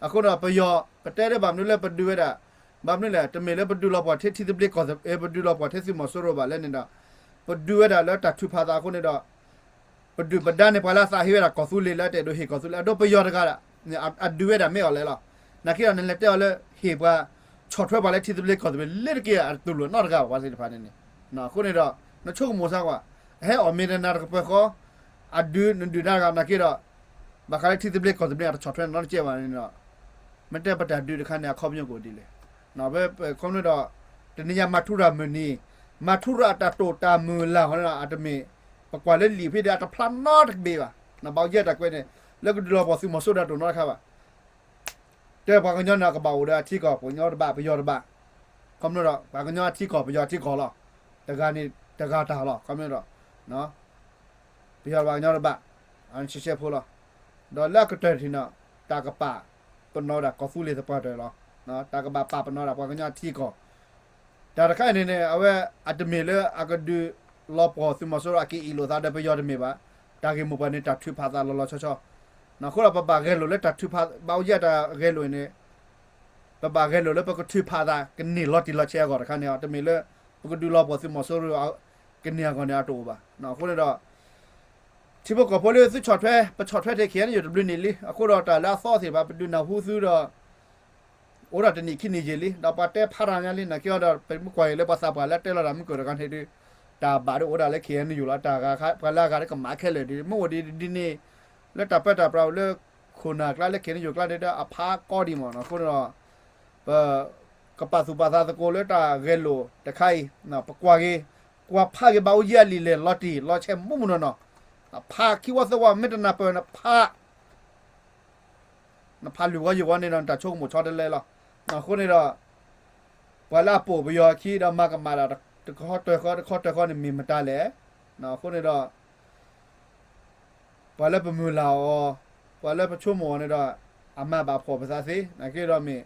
အဃိဒီးပယီၤ ပတဲဒ်ဘၣ်မနုၤလၢပဒုးဝဲဒၣ် ဘၣ်မနုၤလဲၣ် တမ့ၢ်လၢပဒုးလီၤပှီၢ်ထဲထံသဘျ့ကီၢ် ပဒုးလီၤပှီၢ်ထဲသုးမီၤစိရိၤဘၣ်လဲၣ်န့ၣ်ဒီး ပဒုးဝဲဒၣ်လၢတၢ်ထုးဖးသးအဃိန့ၣ်ဒီး ပဒုၣ်ပဒါန့ၣ် ပှၤလၢအသးဟ့ဝဲဒၣ်ကီၢ်သူလ့ၤလၢတအဲၣ်ဒိးဟ့ၣ်ကီၢ်သူလ့ၤ အဒိပယီၤတဂၤဒၣ် အဒုးဝဲဒၣ်မ့ၢ်အီၤလဲၣ်လီၤ. နာ်က့ဒီးနလဲၤတဲအီၤလၢဟ့ၣ်ပှၤ ဆီၣ်ထွဲပှၤလၢထံသဘျ့ကီၢ်သဘျ့ လၢတက့ၢ်အတူၢ်လိာ်နီတဂၤဘၣ် ပှၤသ့ၣ်တဖၣ်န့ၣ်န့ၣ်. အဃိန့ၣ်ဒီး နဆိကမိၣ်စၢ်ကွၢ် အဟဲအီၣ်မ့ၢ်တနၤတကပၢၤဃီ အဒုးနဒုၣ်နဒါတဂၤနာ်က့ဒီး ဘၣ်ဃးလၢထံသဘျ့ကီၢ်သဘျ့အတဆီၣ်ထွဲနီတကဲဘၣ်န့ၣ်ဒီး မ့ၢ်တဲပတၢ်ဒုးတခါန့ၣ် အခီပညီကအိၣ်ဒ်လဲၣ်. ပခီပညီဒီး တနံၤညါမၤထူရၤမုၢ်နံၤ မၤထူရၤအတၢ်တိာ်တၢ်မုၢ်လၢ်ဃီန့ၣ်ဒီး အတမ့ၢ် ပကွၢ်လၢလံာ်ဖဲဒီး အတဖျါနီတဘ့ၣ်ဘၣ်. ဘၣ်ယဲၢ်တၢ်ကွဲးန့ၣ် လၢကဒုးလီၤပှီၢ်သုးမီၤစိရိၤတအိၣ်နီတခါဘၣ်. တဲပှၤကညီန့ၣ် ကဘၣ်အိၣ်ဒီးအထံကီၢ် ပှၤကညီတဘၣ် ပယီၤတဘၣ်. ခီပညီဒီး ပှၤကညီအထံကီၢ် ပယီၤအထံကီၢ်လီၤ. တဂၤန့ၣ်တဂၤတၢ်လီၤ. ခီပညီဒီး ပယီၤပှၤကညီတဘၣ် အဆဲးဆဲးဖိလီၤ. ဒီးလၢအကတၢၢ်တထံၣ်န့ၣ် တၢ်ကပာ်ပနီၣ်ဝဲဒၣ်ကီၢ်သူလ့ၤသပှၢ်တၢၢ်လီၤ. တၢ်ကဘၣ်ပာ်ပနီၣ်ဝဲဒၣ်ပှၤကညီအထံကီၢ် တၢ်တခါအံၤန့ၣ်န့ၣ် အဝဲအတမ့ၢ်လၢအကဒုးလီၤပှီၢ်သုးမီၤစိရိၤအက့ၤအ့ၣ်လိာ်သးဒီးပယီၤတမ့ၢ်ဘၣ်. တၢ်ဂ့ၢ်မိၢ်ပှၢ်န့ၣ် တၢ်ထုးဖးသးလီၤလီၤဆီဆီ, အဃိဒီးပဘၣ်ဂဲၤလိာ်လၢတၢ်ထုးဖးဘၣ်အိၣ်ယဲၢ်တၢ်ဂဲၤလိာ်န့ၣ် ပဘၣ်ဂဲၤလိာ်လၢပကထုးဖးသးကန့ၢ်လီၤတံၢ်လီၤဆဲးအဂီၢ်တခါန့ၣ် တမ့ၢ်လၢ ပကဒုးလီၤပှီၢ်သုးမီၤစိရိၤကန့ၢ်အဂီၢ်န့ၣ်အတအိၣ်ဘၣ်. အဃိန့ၣ်ဒီး ထံဖိကီၢ်ဖိလၢသုဆီၣ်ထွဲ ပဆီၣ်ထွဲထဲခံဂၤန့ၣ်ယိာ်တဘျုးနံၣ်လံ. အဃိဒီးတၢ်လၢအသီသ့ၣ်တဖၣ် ပဒုးနၢ်ဟူသုဒီး အိၣ်ဒီးတနံၣ်ခံနံၣ်ယံာ်လံ ဒီးပှၤတဲဖးတၢ်ညါလံ နာ်က့ဒီး ပမ့ၢ်ကွၢ်အံၤလၢပှၤသးပှၢ်လၢတဲလီၤတၢ်မုၢ်ကၢၢ်တဂၤန့ၣ်ဒီး တၢ်ဘၣ်ဒ်အိၣ်ဒၣ်လၢ ခ့ၣ်အဲၣ်ယူၣ် လီၤ တၢ်ဂၤ ပှၤလၢအဂၤဒီးကမၤခဲလၢာ်ဒီး မ့ၢ်အိၣ်ဒ်ဒ်န့ၣ် လၢတၢ်ပၢတၢ်ပြးအိၣ်လၢ ခိၣ်နၢ်ကျါလၢ ခ့ၣ်အဲၣ်ယူၣ် ကျါန့ၣ်ဒီး အဖးကီဒံးမးနီၤ. အဃိန့ၣ်ဒီး ပ ကပာ်သူၣ်ပာ်သးသကိးလၢတၢ်ဂဲၤလိာ်တခါအံၤ ပကွၢ်က့ၤ ကွၢ်ဖးက့ၤဘၣ်အိၣ်ယဲၢ်အလံာ်လဲၢ် လီၤတံၢ်လီၤဆဲးမူးမူးနီၢ်နီၢ်, ဖးခံဝီသၢဝီ မ့ၢ်တနၢ်ပၢၢ်နဖး နဖးလွံၢ်ဝီယဲၢ်ဝီန့ၣ်ဒီး နတၢ်ဆိကမိၣ်ဆီတလဲလီၤ. အဃိန့ၣ်ဒီး ပှၤလၢအပိာ်ပယီၤအခံဒီး မၤကမၣ်တၢ်တခီတၢၢ်ဃီ တခီတၢၢ်ဃီန့ၣ် မ့ၢ်မတၤလဲၣ်. အဃိန့ၣ်ဒီး ပှၤလၢပမုၢ်လၢ်အီၤ, ပှၤလၢပဆိကမိၣ်အီၤန့ၣ်ဒီး အမၤဘၣ်ဖှီၣ်ပသးသ့, နာ်က့ဒီးမ့ၢ်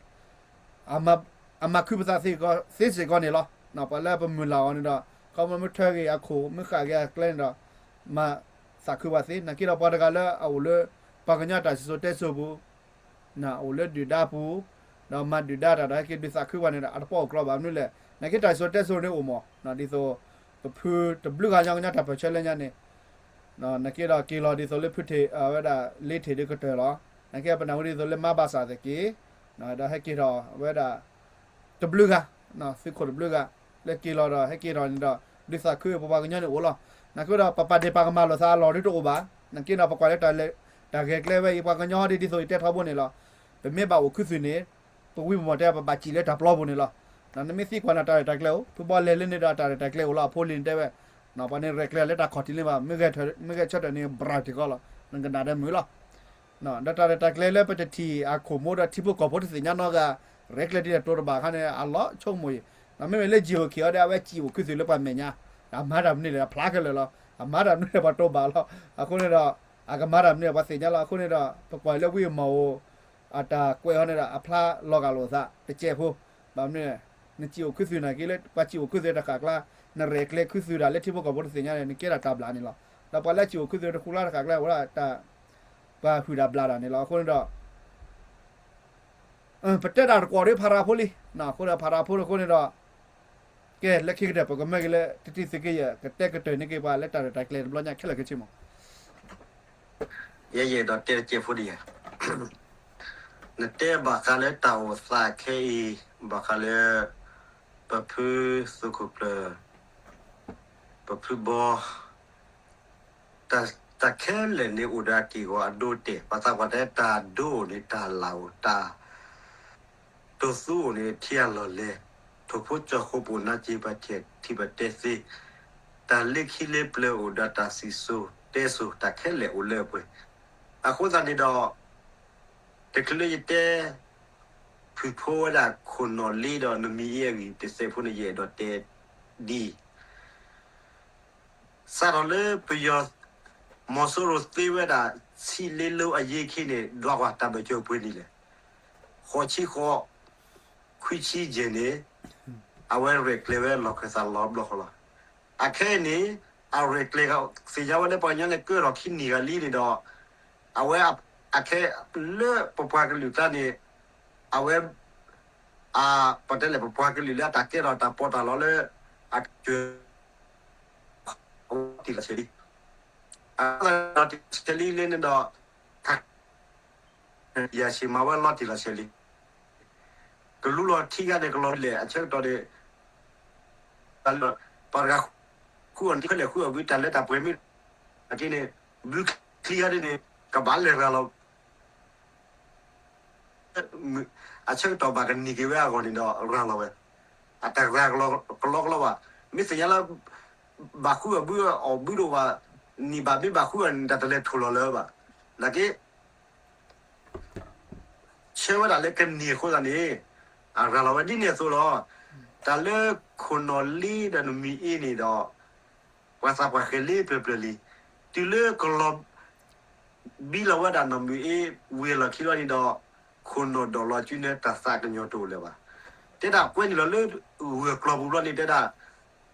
အမၤခုပသးသ့စ့ၢ်ကီးန့ၣ်လီၤ. ပှၤလၢပမုၢ်လၢ်အီၤန့ၣ်ဒီး ခီဖျိမ့ၢ်ထၢက့ၤအခိၣ် မ့ၢ်ဃၣ်က့ၤအကျဲန့ၣ်ဒီး မၤသးခုပှၤသ့, နာ်က့ဒီးပှၤတဂၤလၢအအိၣ်လၢ ပှၤကညီတၢ်စံၣ်စိၤတဲစိၤပူၤ အိၣ်လၢဒုၣ်ဒါပူၤ, ဒီးမၤဒုၣ်ဒါတၢ်ဒီး ဟဲက့ၤဒုးသးခုပှၤန့ၣ်ဒီး အတပီၣ်အကျီဘၣ်မနုၤလဲၣ်. နာ်က့တၢ်စံၣ်စိၤတဲစိၤန့ၣ်အိၣ်မး, ဒ်သိး ပဖုတဘျုးဂၤညီကညီတၢ်ပၢၢ်ဆၢလၢညါန့ၣ် နာ်က့ဒီးက့ၤလီၤဒ်သိးလၢဖုထံး အဝဲဒၣ်လ့ထံးဒ်ကတၢၢ်လီၤ. နာ်က့ပနၢ်ဟူဒ်သိးလၢမါဘၣ်စၢ်သ့ၣ်က့ၤ, ဒီးဟဲက့ၤထီၣ်အဝဲဒၣ် တဘျုးဂၤ, သုးခိၣ်တဘျုးဂၤ လၢက့ၤလီၤဒီးဟဲက့ၤထီၣ်န့ၣ်ဒီး ဒုးသးခုပပှၤကညီန့ၣ်အိၣ်လီၤ. နာ်က့ဒီး ပပာ်ဒ့ၣ်ပာ်ကမၣ်လိာ်သးအလီၢ်ဒ်တအိၣ်ဘၣ်. နာ်က့ဒီး ပကွၢ်လၢ တၢ်ဂဲၤကျဲဝဲအံၤ ပှၤကညီဒ်သိးယတဲထီဘိန့ၣ်လီၤ. ပမ့ၢ်ဘၣ်အိၣ်ခူသူၣ်န့ၣ် ပဝံပမီၢ်တဲပဘၣ်စံၣ်လၢတၢ်ပျီပူၤန့ၣ်လီၤ. နမ့ၢ်သံကွၢ်နၤတၢ်ရဲၣ်တၢ်ကျဲၤအိၣ်, ဖုဘီလဲၤလၢန့ၣ်ဒီးတၢ်ရဲၣ်တၢ်ကျဲၤအိၣ်လီၤ. အဖိလံၤန့ၣ်တဲဝဲ, ပှၤန့ၣ်ရဲၣ်ကျဲၤလၢတၢ်ခီၣ်ထံးလံဘၣ်, မ့ၢ်ဂဲၤဆၢထၢၣ်န့ၣ် ဘြၣ်တံၢ်ဃီလီၤ, နကနၣ်ဒီးမုာ်လီၤ. ဒီးတၢ်ရဲၣ်တၢ်ကျဲၤလၢပတထံၣ်အခိၣ်မိၢ်ဒီးထံဖိကီၢ်ဖိတသ့ၣ်ညါနီတဂၤ, ရဲၣ်ကျဲၤဒ်လဲၣ်တိၤတဘၣ်အခါန့ၣ် အလီၤဆိကမိၣ်အံၤ, မ့မ့ၢ်လၢ ယံၣ်အိၣ်ခ့ၣ်အီၤဒီး အဝဲစံၣ်အိၣ်ခူသူၣ်လၢပှၤမဲာ်ညါ, အမၤတၢ်မနုၤလဲၣ် အဖျါခဲလၢာ်လီၤ. အမၤတၢ်မနုၤလဲၣ်ပှၤတိၤဘၣ်လီၤ. အဃိန့ၣ်ဒီး အကမၤတၢ်မနုၤလဲၣ်ပှၤသ့ၣ်ညါလီၤ. အဃိန့ၣ်ဒီး ပကွၢ်လၢဝံအမီၢ်အိၣ် အတၢ်ကွဲးအီၤန့ၣ်ဒီး အဖျါလီၤဂာ်လိာ်သးတစဲးဖိ, ဘၣ်မနုၤလဲၣ်, နစံၣ်အိၣ်ခူသူၣ်နာ်က့လၢ ပှၤစံၣ်အိၣ်ခူသူၣ်တဃၣ်ကျါ, နရဲၣ်ကျဲၤခူသူၣ်တၢ်လၢထံဖိကီၢ်ဖိတသ့ၣ်ညါန့ၣ် နကဲဒၣ်တၢ်ဘျၣ်န့ၣ်လီၤ. ဒီးပှၤလၢစံၣ်အိၣ်ခူသူၣ်တဃူကျါတဃၣ်ကျါ အိၣ်ဒၣ်တၢ် ပှၤဟုၣ်တၢ်ဘျၣ်တၢ်န့ၣ်လီၤ. အဃိန့ၣ်ဒီး ပတဲတၢ်တကွီၢ်ဒီးဖးရၤဖိလံ, အဃိဒီးဖးရၤဖိအဃိန့ၣ်ဒီး ကဲလၢခံကတၢၢ် ပကမၢက့ၤလၢ တတံၤသုးက့ယဲၢ် ကတဲကတၢၢ်န့ၢ်က့ၤပှၤလၢတၢ်ရဲၣ်တၢ်ကျဲၤတဘျီညါခဲလၢာ်ခဲဆ့မး. ယဲယဲဒီးတဲတကဲးဖိဒံးယဲၢ်, နတဲဘၣ်ဃးလၢတၢ်အိၣ်သးခဲအံၤ, ဘၣ်ဃးလၢ ပဖုသုးခိၣ်ကျၢၢ် ပဖုဘီ တၢ်ခဲလၢာ်န့ၣ်အိၣ်ဒီးအက့ၢ်အဂီၤအဒိတဲာ်, ပှၤသးပှၢ်တဲတၢ်ဒိအိၣ်န့ၣ် တၢ်လၢ်အိၣ်, တၢ်တိာ်သူအိၣ်န့ၣ် ထံအလီၢ်လဲၢ်, ထိၣ်ဖိကၠီၣ်ဃိပအိၣ် နါက့ၤပှၤထံၣ်ထံၣ်ပတဲသ့, တၢ်လၢခံလၢပျၢၤအိၣ်ဒီးတၢ်စံၣ်စိၤတဲစိၤ တၢ်ခဲလၢာ်အိၣ်လၢအပှဲၤ. အဃိသတးန့ၣ်ဒီး တချုးလၢယတဲ ဖုၣ်ဖိဝဲဒၣ်ခိၣ်နီၣ်လ့ဒီးနမံၤအ့အဂံၢ်တစဲးဖိန့ၣ် ယအဲၣ်ဒိးတဲဒ်အံၤ, စးထီၣ်လၢပယီၤ မီၤစိရိၤသ့ဝဲဒၣ် ဆံးလ့လိအယ့ခံန့ၣ် ဒွးကွၢ်တၢ်ဘၢၣ်စၢၤပှဲၤနံၣ်လဲၣ်, ဃိးဆံဃိး, ခွံဆံယဲၢ်န့ၣ် အဝဲရဲၣ်ကျဲၤဝဲလီၢ်ခၢၣ်သးလီၤဘျီဃီလီၤ. အခဲအံၤန့ၣ် အရဲၣ်ကျဲၤ သ့ၣ်ညါဝဲလၢပှၤကညီန့ၣ် ကၢထီၣ်ခံနံၣ်ဂၤလံန့ၣ်ဒီး အဝဲ အခဲလၢပပှၤကလုာ်ကျါန့ၣ် အဝဲ ပတဲလဲၣ် ပပှၤကလုာ်လၢအတၢ်ကဲထီၣ်တၢ်ပီးတၢ်လီလၢ အကစၢ် တံၢ်လီၤဆဲးလံ, အတံၢ်လီၤဆဲးလံလၢန့ၣ်ဒီး ယၤဆံးမၤဝဲလီၤတံၢ်လီၤဆဲးလံ, ကလူလီၤထံဂၤန့ၣ် ကလီၤလဲၣ်အဆၢကတီၢ်န့ၣ် ပှၤတဂၤဃုအီၤနံၣ်ဖဲလဲၣ်ဃုအီၤဘု တၢ်လၢတၢ်ပှဲၤမ့ၢ် အက့န့ၣ် ဘုချံဂၤဒ်န့ၣ် ကဘၣ်လဲၤရၤလီၤ အဆၢကတီၢ်ဘၣ်ကနံၤက့ၤဝဲအဂီၢ်န့ၣ်ဒီး ရၤလီၤဝဲ, အတရၤကလီကလီဘၣ်. မ့ၢ်သ့ၣ်ညါလၢ ဘၣ်ဃုအီၤဘုအီၤဘုဒိၣ်ဘၣ်, နံၣ်ဘၣ်မ့ၢ်ဘၣ်ဃုအီၤန့ၣ် တၢ်တလဲၤထိၣ်လီၤလၢၤဘၣ်. နာ်က့ ဆၢဝဲဒၣ်လၢကနံၤအဃိသတးန့ၣ် အရၤလီၤဝဲဒ်န့ၣ်အသိးလီၤ. တၢ်လၢခိၣ်နီၣ်လ့ဒီးနမံၤအ့န့ၣ်ဒီး ပှၤသးပှၢ်ဃဲၤလ့ပျၢၤပျၢၤလံ. တုၤလၢကလီၤ ဘံလီၤဝဲဒၣ်နီၢ်မုၢ်အ့ ဝံၤအလီၢ်ခံလီၤန့ၣ်ဒီး ခိၣ်နီၣ်ဒိးလီၤစုနဲတၢ်သးကညီၤတအိၣ်လၢၤဘၣ်. တဲဒၣ်ကွဲနုာ်လီၤလၢဂၢၢ်ကျီၤပူၤဘျီန့ၣ် တဲဒၣ်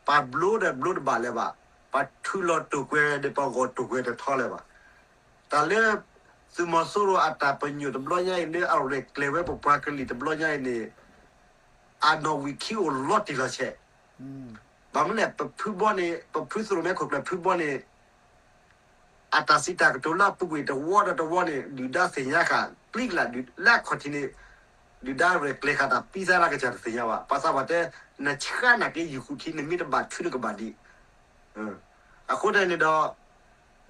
ပှၤဘျိဒီးဘျိတဘၣ်လၢၤဘၣ်, ပှၤထုးလီၤတိာ်ကွဲၤဒီးပှၤဂီၢ်တိာ်ကွဲၤတထီလၢၤဘၣ်. တၢ်လၢ သုးမီၤစိရိၤအတၢ်ပညိၣ်တဘျီညါအံၤ လၢအရဲၣ်ကျဲၤဝဲပပှၤကလုာ်တဘျီညါအံၤန့ၣ် အနီၣ်ဝံာ်ခံအိၣ်လီၤတံၢ်လီၤဆဲး. ဘၣ်မနုၤလဲၣ် ပဖုဘီန့ၣ် ပဖုသုးရိၣ်မဲခိၣ်ကျၢၢ်ဖုဘီန့ၣ် အတၢ်စံးတၢ်ကတိၤလၢအပူၤကွံာ်တဝီဒီးတဝီန့ၣ် ဒုၣ်ဒါသ့ၣ်ညါဃာ် ကျံကလး လၢအခီၣ်ထံးန့ၣ် ဒုၣ်ဒါရဲၣ်ကျဲၤဃာ်တၢ်ပံသးလၢကစၢ်တသ့ၣ်ညါဘၣ်. ပှၤသးပှၢ်တဲ နဆှၢနာ်က့ ယုၢ်ဃုထံ နမ့ၢ်တဘၣ်ထုးနကဘၣ်ဒံး. အဃိသတးန့ၣ်ဒီး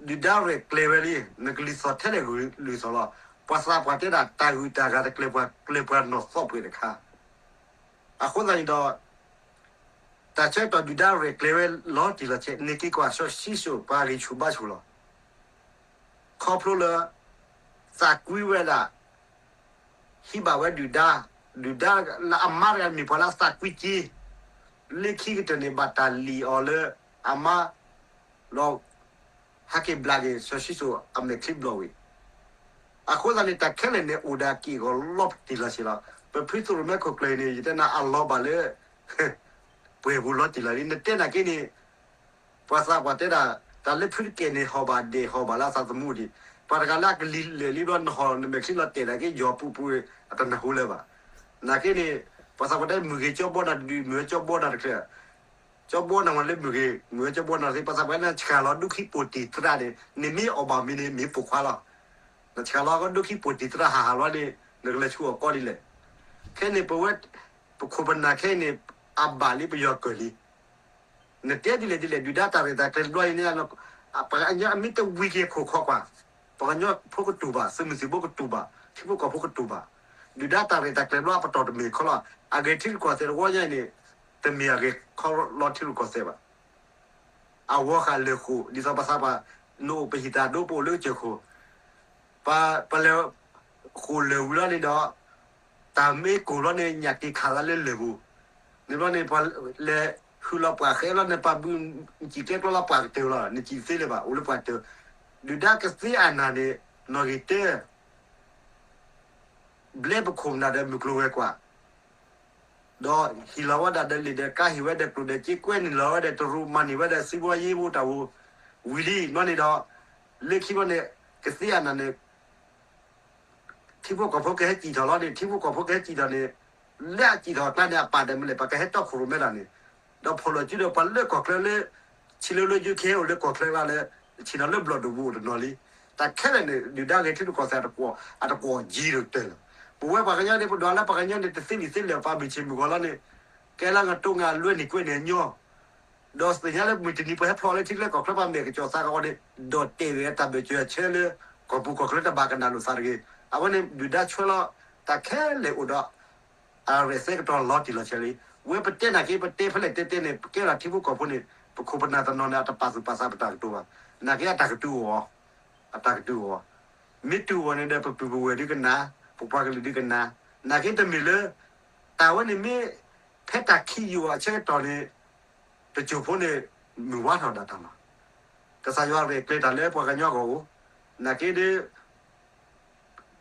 ဒုၣ်ဒါရဲၣ်ကျဲၤဝဲလံ နကလုၢ်သီၣ်ထဲလဲၣ်ဂုာ်လုၢ်သီၣ်လီၤ. ပှၤသးပှၢ်တဲဒၣ် တၢ်ဂုၤတၢ်ဂၤတကျဲၤပှၤ ကျဲၤပှၤနီၢ်သီပှဲၤတခါ. အဃိသတးန့ၣ်ဒီး တၢ်ဆၢကတီၢ်ဒုၣ်ဒါရဲၣ်ကျဲၤဝဲလီၤတံၢ်လီၤဆဲး နက့ၤကွၢ်စီၤၡံၣ်စိၣ်ပှၤဂံၢ်ဆူၣ်ဘါဆူၣ်လီၤ. ခီဖျိလၢ သးကွံဝဲဒၣ် ဟံးဘၣ်ဝဲဒုၣ်ဒါ, ဒုၣ်ဒါလၢအမါတဂၤမ့ၢ်ပှၤလၢအသးကွံက့ၤ, လၢခံကတၢၢ်န့ၣ် ဘၣ်တၢ်လံၣ်အီၤလၢအမါ ဒီး ဟဲက့ၤဘျးက့ၤစီၤၡံၣ်စိၣ်အမဲာ်ချံဘျီၣ်ဝံၤ အဃိသတးန့ၣ် တၢ်ခဲလၢာ်န့ၣ် အိၣ်ဒီးအက့ၢ်အဂီၤလီၤတံၢ်လီၤဆဲးလီၤ. ပဖုသုးရိၣ်မဲခိၣ်ကျၢၢ်အံၤန့ၣ် ယတဲနၤအလီၤဘၣ်လၢ ပှဲၤပူၤလီၤတံၢ်လီၤလံ. နတဲနာ်က့န့ၣ် ပှၤသးပှၢ်တဲဒၣ် တၢ်လၢဖုတကဲးန့ၣ် ဟီၣ်ဘၣ်ဒဲးဟီၣ်ဘၣ်လၢအသးသမူဒံး, ပှၤတဂၤလၢအကလံၤလၢာ်လံဘျီ နဟီၣ်နမဲာ်ချံလီၤတဲာ်နာ်က့ ယီၤပူၤပူၤ အတနၢ်ဟူလၢၤဘၣ်. နာ်က့န့ၣ် ပှၤသးပှၢ်တဲမုၢ်ဂ့ၤကၠီဘီနၤတဒု မုၢ်ဝဲကၠီဘီနၤတချၢ ကၠီဘီနၤဝဲလၢမုၢ်ဂ့ၤ မုၢ်ဝဲကၠီဘီနၤသ့ ပှၤသးပှၢ်နဆှၢလီၤဒိခံပိာ်တံၢ်သရၣ်န့ၣ် နမ့ၢ်အီၣ်ဘၣ်မ့ၢ်န့ၣ် မ့ၢ်ပိာ်ခွါလီၤ. နဆှၢလီၤကီဒိခံပိာ်တံၢ်သရၣ်ဟးဟးလီၤန့ၣ် နကလဲၤဆူအီၣ်ကီဒ်လဲၣ်. ခဲန့ၣ် ပဝဲ ပခိၣ်ပနၢ်ခဲအံၤန့ၣ် အဘၣ်လံပယီၤကၢၢ်လံ. နတဲဒ်လဲၣ်ဒ်လဲၣ် ဒုၣ်ဒါတၢ်ရဲၣ်တၢ်ကျဲၤတဘျီအံၤန့ၣ် ပှၤကညီအမ့ၢ်တဝံၤက့ၤခိၣ်ခီကွၢ်, ပှၤကညီဖိကတူၢ်ဘၣ်, သုးမုၢ်သံၣ်ဘိကတူၢ်ဘၣ်, ထံဖိကီၢ်ဖိကတူၢ်ဘၣ်. ဒုၣ်ဒါတၢ်ရဲၣ်တၢ်ကျဲၤတဘျီအပတီၢ်တမ့ၢ်ခီလီၤ. အဂဲၤထံရူၢ်ကီၢ်သဲးတဝီညါအံၤန့ၣ် တမ့ၢ်အဂဲၤခီလီၤထံရူၢ်ကီၢ်သဲးဘၣ်. အဝီဃာ်လၢာ်ဃိာ် ဒ်သိးပှၤသးပှၢ် နအိၣ်ပဟံၣ်တၢ်ဒိ ပအိၣ်လၢကစၢၢ်ခိၣ် ပလဲၤဃိာ်လၢာ်ဝံၤလီၤန့ၣ်ဒီး တၢ်မ့ၢ်ကိၢ်လီၤန့ၣ် ညၣ်က့ၤခးသးလၢလၢာ်ပူၤ, န့ၣ်ဘျီန့ၣ် ပှၤလဲၤဟုၣ်လီၤပှၢ်ဃဲလီၤန့ၣ် ပှၤဘုၣ်စံၣ်ကျဲကျီလီၤပှၢ်ကတၢၢ်လီၤ နစံၣ်သ့လၢၤဘၣ် အိၣ်လၢပှၢ်ကတၢၢ်. ဒုၣ်ဒါကသ့အနၢ်န့ၣ် နီၣ်ဂံၢ်တၢ ဘျဲပခိၣ်ပနၢ်ဒီးမုၢ်ကျိၤဝဲၤကွာ် ဒီးဟ့ၣ်လီၤဝဲဒၣ်ဒီးလံာ်ဒီးကါ ဟ့ၣ်ဝဲဒီးကျိၣ်ဒီးစ့ ကွဲနုာ်လီၤဝဲဒီးတရူး မၤန့ၢ်ဝဲဒီးစံးဘီယ့ဘိတၢ်ဝူၤ ဝံၤလံဘျီန့ၣ်ဒီး လၢခံဘျီန့ၣ် ကသ့အနၢ်န့ၣ် ထံဖိကီၢ်ဖိကဟဲစံၣ်ထီၣ်လီၤန့ၣ် ထံဖိကီၢ်ဖိကဟဲစံၣ်ထီၣ်န့ၣ် လၢအစံၣ်ထီၣ်အကျါန့ၣ် အပာ်ဒီးမနုၤလဲၣ် ပှၤကဟဲတီခိၣ်ရိၣ်မဲတၢ်န့ၣ် ဒီးဖီၣ်လိာ်စုဒီးပှၤလၢကီၢ်ချၢလၢ ဆံးလၢလၢယိခဲအိၣ်လၢကီၢ်ချၢကျါလၢ ဆ့ၣ်နီၤလၢဘျီၣ်ဒိၣ်ပူၤအိၣ်တနီၤလံ. တၢ်ခဲလၢာ်န့ၣ် ဒုၣ်ဒါဂဲၤထံရူၢ်ကီၢ်သဲး အတကွီၢ်ကံၤတကတၢၢ်လီၤ. ပဝဲပှၤကညီန့ၣ် ပဒွးလၢပှၤကညီန့ၣ် တသ့လံာ်သ့လဲၢ် ပှၤမုၢ်ဆ့ၣ်မုၢ်ဂီၤလီၤန့ၣ် ကဲလၢငတိငါလွဲန့ၢ်ကွဲန့ၢ်အညီ ဒီးသ့ၣ်ညါလၢမုၢ်တနံၤပှၤဟဲဖျိးလၢထံကျဲကီၢ်ချၢ ပှၤမဲာ်ကစီၣ်သးကဝီၤန့ၣ် ဒီးတဲာ်ဝဲတၢ်ဘၢၣ်စၢၤအဆၢလၢ ကီၢ်ပူၤကီၢ်ချၢတဘၣ်ကနၣ်လိာ်သးတဂ့ၤ. အဝဲန့ၣ်ဒုၣ်ဒါဆှၢလီၤ တၢ်ခဲလၢာ်အိၣ်ဒီး အရဲၣ်သဲကတီၤလီၤတံၢ်လီၤဆဲးလံ. ဝဲပတဲနာ်က့ ပတဲဖဲလဲၣ်တဲတဲန့ၣ် ပကဲလီၤထံဖိကီၢ်ဖိန့ၣ် ပခိၣ်ပနၢ်တနီၤန့ၣ် အတပာ်သူၣ်ပာ်သးပတၢ်ကတိၤဘၣ်. နာ်က့အတၢ်ကတုၤအီၤ အတၢ်ကတုၤအီၤ မ့ၢ်တုၤအီၤန့ၣ်ဒီး ပပုၢ်ပဝဲၢ်ဒုကနၣ်, ပပှၤကလုာ်ဒုကနၣ်. နာ်က့တမ့ၢ်လၢ တၢ်ဝဲန့ၣ်မ့ၢ် ဖဲတၢ်ခံးယိာ်အဆၢကတီၢ်န့ၣ် တစိၢ်ဖိန့ၣ် မုၢ်ဝါထီၣ်ဒၣ်တၢ်လီၤ. ကစၢ်ယွၤရဲၣ်ကျဲၤတၢ်လၢပှၤကညီအဂီၢ်ဧိၤ, နာ်က့ဒီး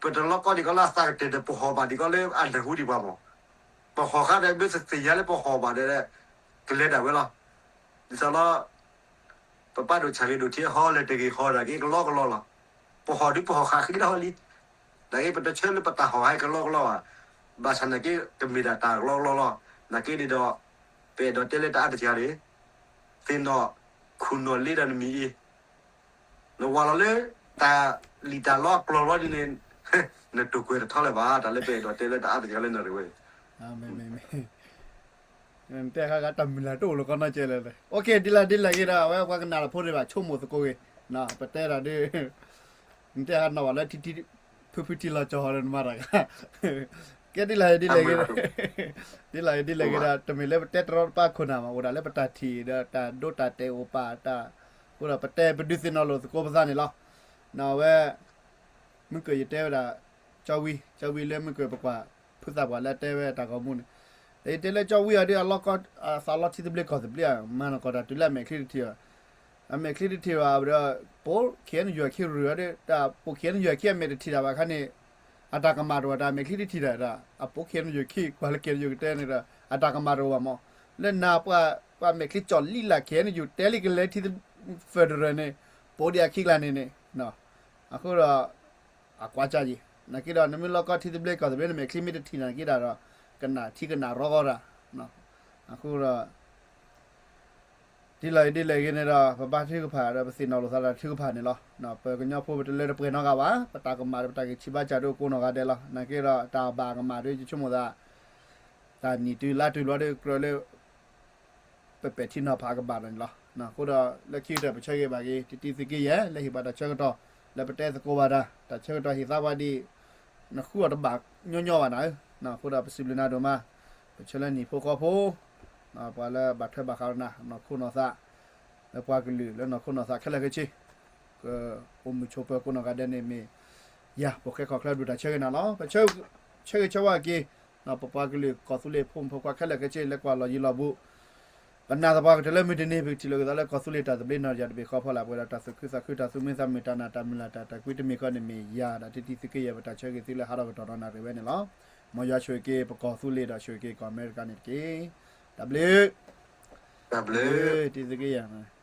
ပတလီၤကီဒံးကီးလၢအသးကတၢၢ်ဒီး ပဟီၣ်ဘၣ်ဒံးကီးလၢအနၢ်ဟူဒံးပှၤမး. ပဟီၣ်ဃာ်ဒီး မ့ၢ်သ့ၣ်ညါလၢပဟီၣ်ဘၣ်ဒီး ကလဲၤဒၣ်ဝဲလီၤ. ဒ်သိးလီၤ ပပၢ်ဒိၣ်ဆၣ်ဂ့ၤဒိၣ်ထံ ဟီလၢတဂ့ၤဟီဒၣ်က့ ကလီကလီလီၤ. ပဟီၣ်ဒုးပဟီၣ်ဃာ်ဃံလီၤလံ. နာ်က့ပတဆၢလၢပတၢ်ဟီၣ်ဟဲကလီကလီဘၣ်. ဘၣ်ဆၣ်နာ်က့ တမ့ၢ်ဒၣ်တၢ်ကလီကလီလီၤ. နာ်က့န့ၣ်ဒီး ပအဲၣ်ဒိးတဲလၢတၢ်အါတက့ၢ်န့ၣ် သ့ၣ်နီၣ်ခူၣ်နီၣ်လ့ဒီးနမံၤအံၤ နဝၤလီၤလၢ တၢ်လံၣ်တၢ်လီအကျီၤလီၤဒ်န့ၣ် နတိာ်ကွဲၤတထီလၢၤဘၣ်. တၢ်လၢပအဲၣ်ဒိးတဲလၢတၢ်အါတက့ၢ်လၢနရံဝဲ တဲဃာ်တၢ်မုၢ်လၢ်တအိၣ်လၢကီၢ်နီၢ်ကဲလဲၣ်. အဝဲပှၤကနၣ်တၢ်ဖိတဂၤဘၣ် ဆိကမိၣ်သကိးဂ့ၤ, ပတဲတၢ်ဒ် နတဲဃာ်နီၣ်ဘၣ်လၢ ဖုဖုထံလီၤကၠီၤဟီဒီးနမၤတၢ်ဂၤ ကဲဒ်လဲၣ်ဒ်လဲၣ်ဂ့ၤ, ဒ်လဲၣ်ဒ်လဲၣ်ဂ့ၤဒီး တမ့ၢ်လၢပတဲတရီတပါခိၣ်နၢ်မး အိၣ်ဒၣ်လၢပတၢ်ထံၣ်ဒီးတၢ်ဒိတၢ်တဲာ်အိၣ်ပာ်တၢ်, အဃိဒီးပတဲပဒုးသ့ၣ်နီၣ်လိာ်သကိးပသးန့ၣ်လီၤ. နီၣ်ဝဲ မုၢ်ကၢၢ်ယတဲဝဲဒၣ် ကၠီဝံ ကၠီဝံလၢမုၢ်ကၢၢ်ပကွၢ် ဖုသးပှၢ်လၢအတဲဝဲတၢ်ဂီၤမူန့ၣ်, ယတဲလၢကၠီဝံအီၤဒ်အလီၢ်ကီ အသးလီထံသဘျ့ကီၢ်သဘျ့ မၤနီၢ်ကီၢ်တၢ်တုၤလၢအမဲာ်ချံတထံၣ်ဘၣ်, အမဲာ်ချံတထံၣ်ဘၣ်ဒီး ပိၣ်ခံနယွၤခံရုၢ်အီၤဒီး တၢ်ပိၣ်ခံနယွၤခံအမဲာ်တထံၣ်တၢ်ဘၣ်ခါန့ၣ်, အတၢ်ကမၣ်တအိၣ်ဘၣ် တၢ်မဲာ်ချံတထံၣ်တၢ်ဒီး အပိာ် ခဲအံၤယူၤ ခံ ကွၢ်လၢ ခဲအံၤယူၤ ကတဲန့ၣ်ဒီး အတၢ်ကမၣ်တအိၣ်ဘၣ်မး, လၢနၤပှၤ ပှၤမဲာ်ချံကၠီၣ်လံလၢ ခဲအံၤယူၤ တဲလံကလဲၤထံ federal န့ၣ် ပိာ်ဒံးအခံကျါန့ၣ်န့ၣ်, အဃိဒီး အကွၢ်ကၢ်ယံၤ နာ်က့ဒီး နမ့ၢ်လီၢ်ကီၢ်ထံသဘျ့ကီၢ်သဘျ့ နမဲာ်ချံမ့ၢ်တထံၣ်နာ်က့ဒၣ်ဒီး ကနၣ်ထံကနၣ်ရီဂီၢ်တၢ်, အဃိဒီး ဒ်လဲၣ်ဒ်လဲၣ်ဂ့ၤန့ၣ်ဒီး ပဘါထုကဖၣ်ဒီး ပသ့ၣ်နီၣ်လိာ်သးဒီးထုကဖၣ်န့ၣ်လီၤ. ပကညီဖိပတလၢတပှဲၤနီတဂၤဘၣ်, ပတၢ်ကမၣ်ဒီး ပတၢ်ဂံၢ်ဆံးဘါစၢ်ဒီး ကိးနီၢ်ဂၤဒဲးလီၤ. နာ်က့ဒီး တၢ်ဘၣ်ကမၣ်ဒီး ယဆိကမိၣ်သး တၢ်နံၣ်တုၤလါတုၤလီၤဒီး ကြၢးလၢ ပပဲာ်ထံနီၤဖးကဘၣ်ဒီးန့ၣ်လီၤ. အဃိဒီး လၢခံကတၢၢ် ပဆၢဂ့ၤဘၣ်က့ၤ တံတံသုးက့ယဲၢ် လၢဟ့ၣ်ပှၤတၢ်ဆၢကတီၢ် လၢပတဲသကိးဘၣ်တၢ်, တၢ်ဆၢကတီၢ်ဟ့ၣ်သါပှၤဒ် နဃုအီၤတဘၣ်ညီညီဘၣ်နၤဧၢ, အဃိဒီးပစံးဘျုးနၤဒိၣ်မး, ပဆၢလၢနံၣ်ဖိဃီဖိ, ပှၤလၢဘၣ်ထွဲဘၣ်ဃးဒီးနၤ နီၢ်ခိနီၢ်သး, လၢပှၤကလုာ်လၢနီၢ်ခိနီၢ်သးခဲလၢာ်ခဲဆ့, ကအိၣ်မုာ်ဆိးပၢၤကိးနီၢ်ဂၤဒဲးန့ၣ်မ့ၢ် ယၤ ပိာ်ဃဲခီၣ်ချၢဒိၣ်တၢ်ဆၢဂ့ၤနၤလီၤ. ပဆၢဂ့ၤဆၢဝါက့ၤ ပပှၤကလုာ်ကီၢ်သူလ့ၤဖိမုၣ်ဖိခွါခဲလၢာ်ခဲဆ့လၢကွၢ်လီၤယံၤလီၤဘူး ပနာ်သပှၢ်ကတၢၢ်လၢမုၢ်တနံၤ ပကထံၣ်လိာ်က့ၤသးလၢကီၢ်သူလ့ၤတၢ်သဘျ့နီၢ်တယၢ်တဘ့ၣ်ဃီဖီလာ် ပဝဲဒၣ်တၢ်သူၣ်ခုသးခု တၢ်သူၣ်မံသးမုာ် တၢ်နၢ်တၢ်မုၢ်လၢ်တၢ်တၢ်ကွံတမံၤဃီန့ၣ်မ့ၢ်ယၤဒီး တံတံသုးက့ယဲၢ် ပတၢ်ဆၢဂ့ၤသုလၢဟးထီၣ်ကတီၢ်ဒီးနၣ်ရံၣ်ဝဲန့ၣ်လီၤ. မ်ယွၤဆိၣ်ဂ့ၤက့ၤပကီၢ်သူလ့ၤဒီးဆိၣ်ဂ့ၤက့ၤကီၢ်အမဲရကၤန့ၣ်တက့ၢ်. တၢ်ဘျုး, တၢ်ဘျုး, တံသုးက့ယဲၢ်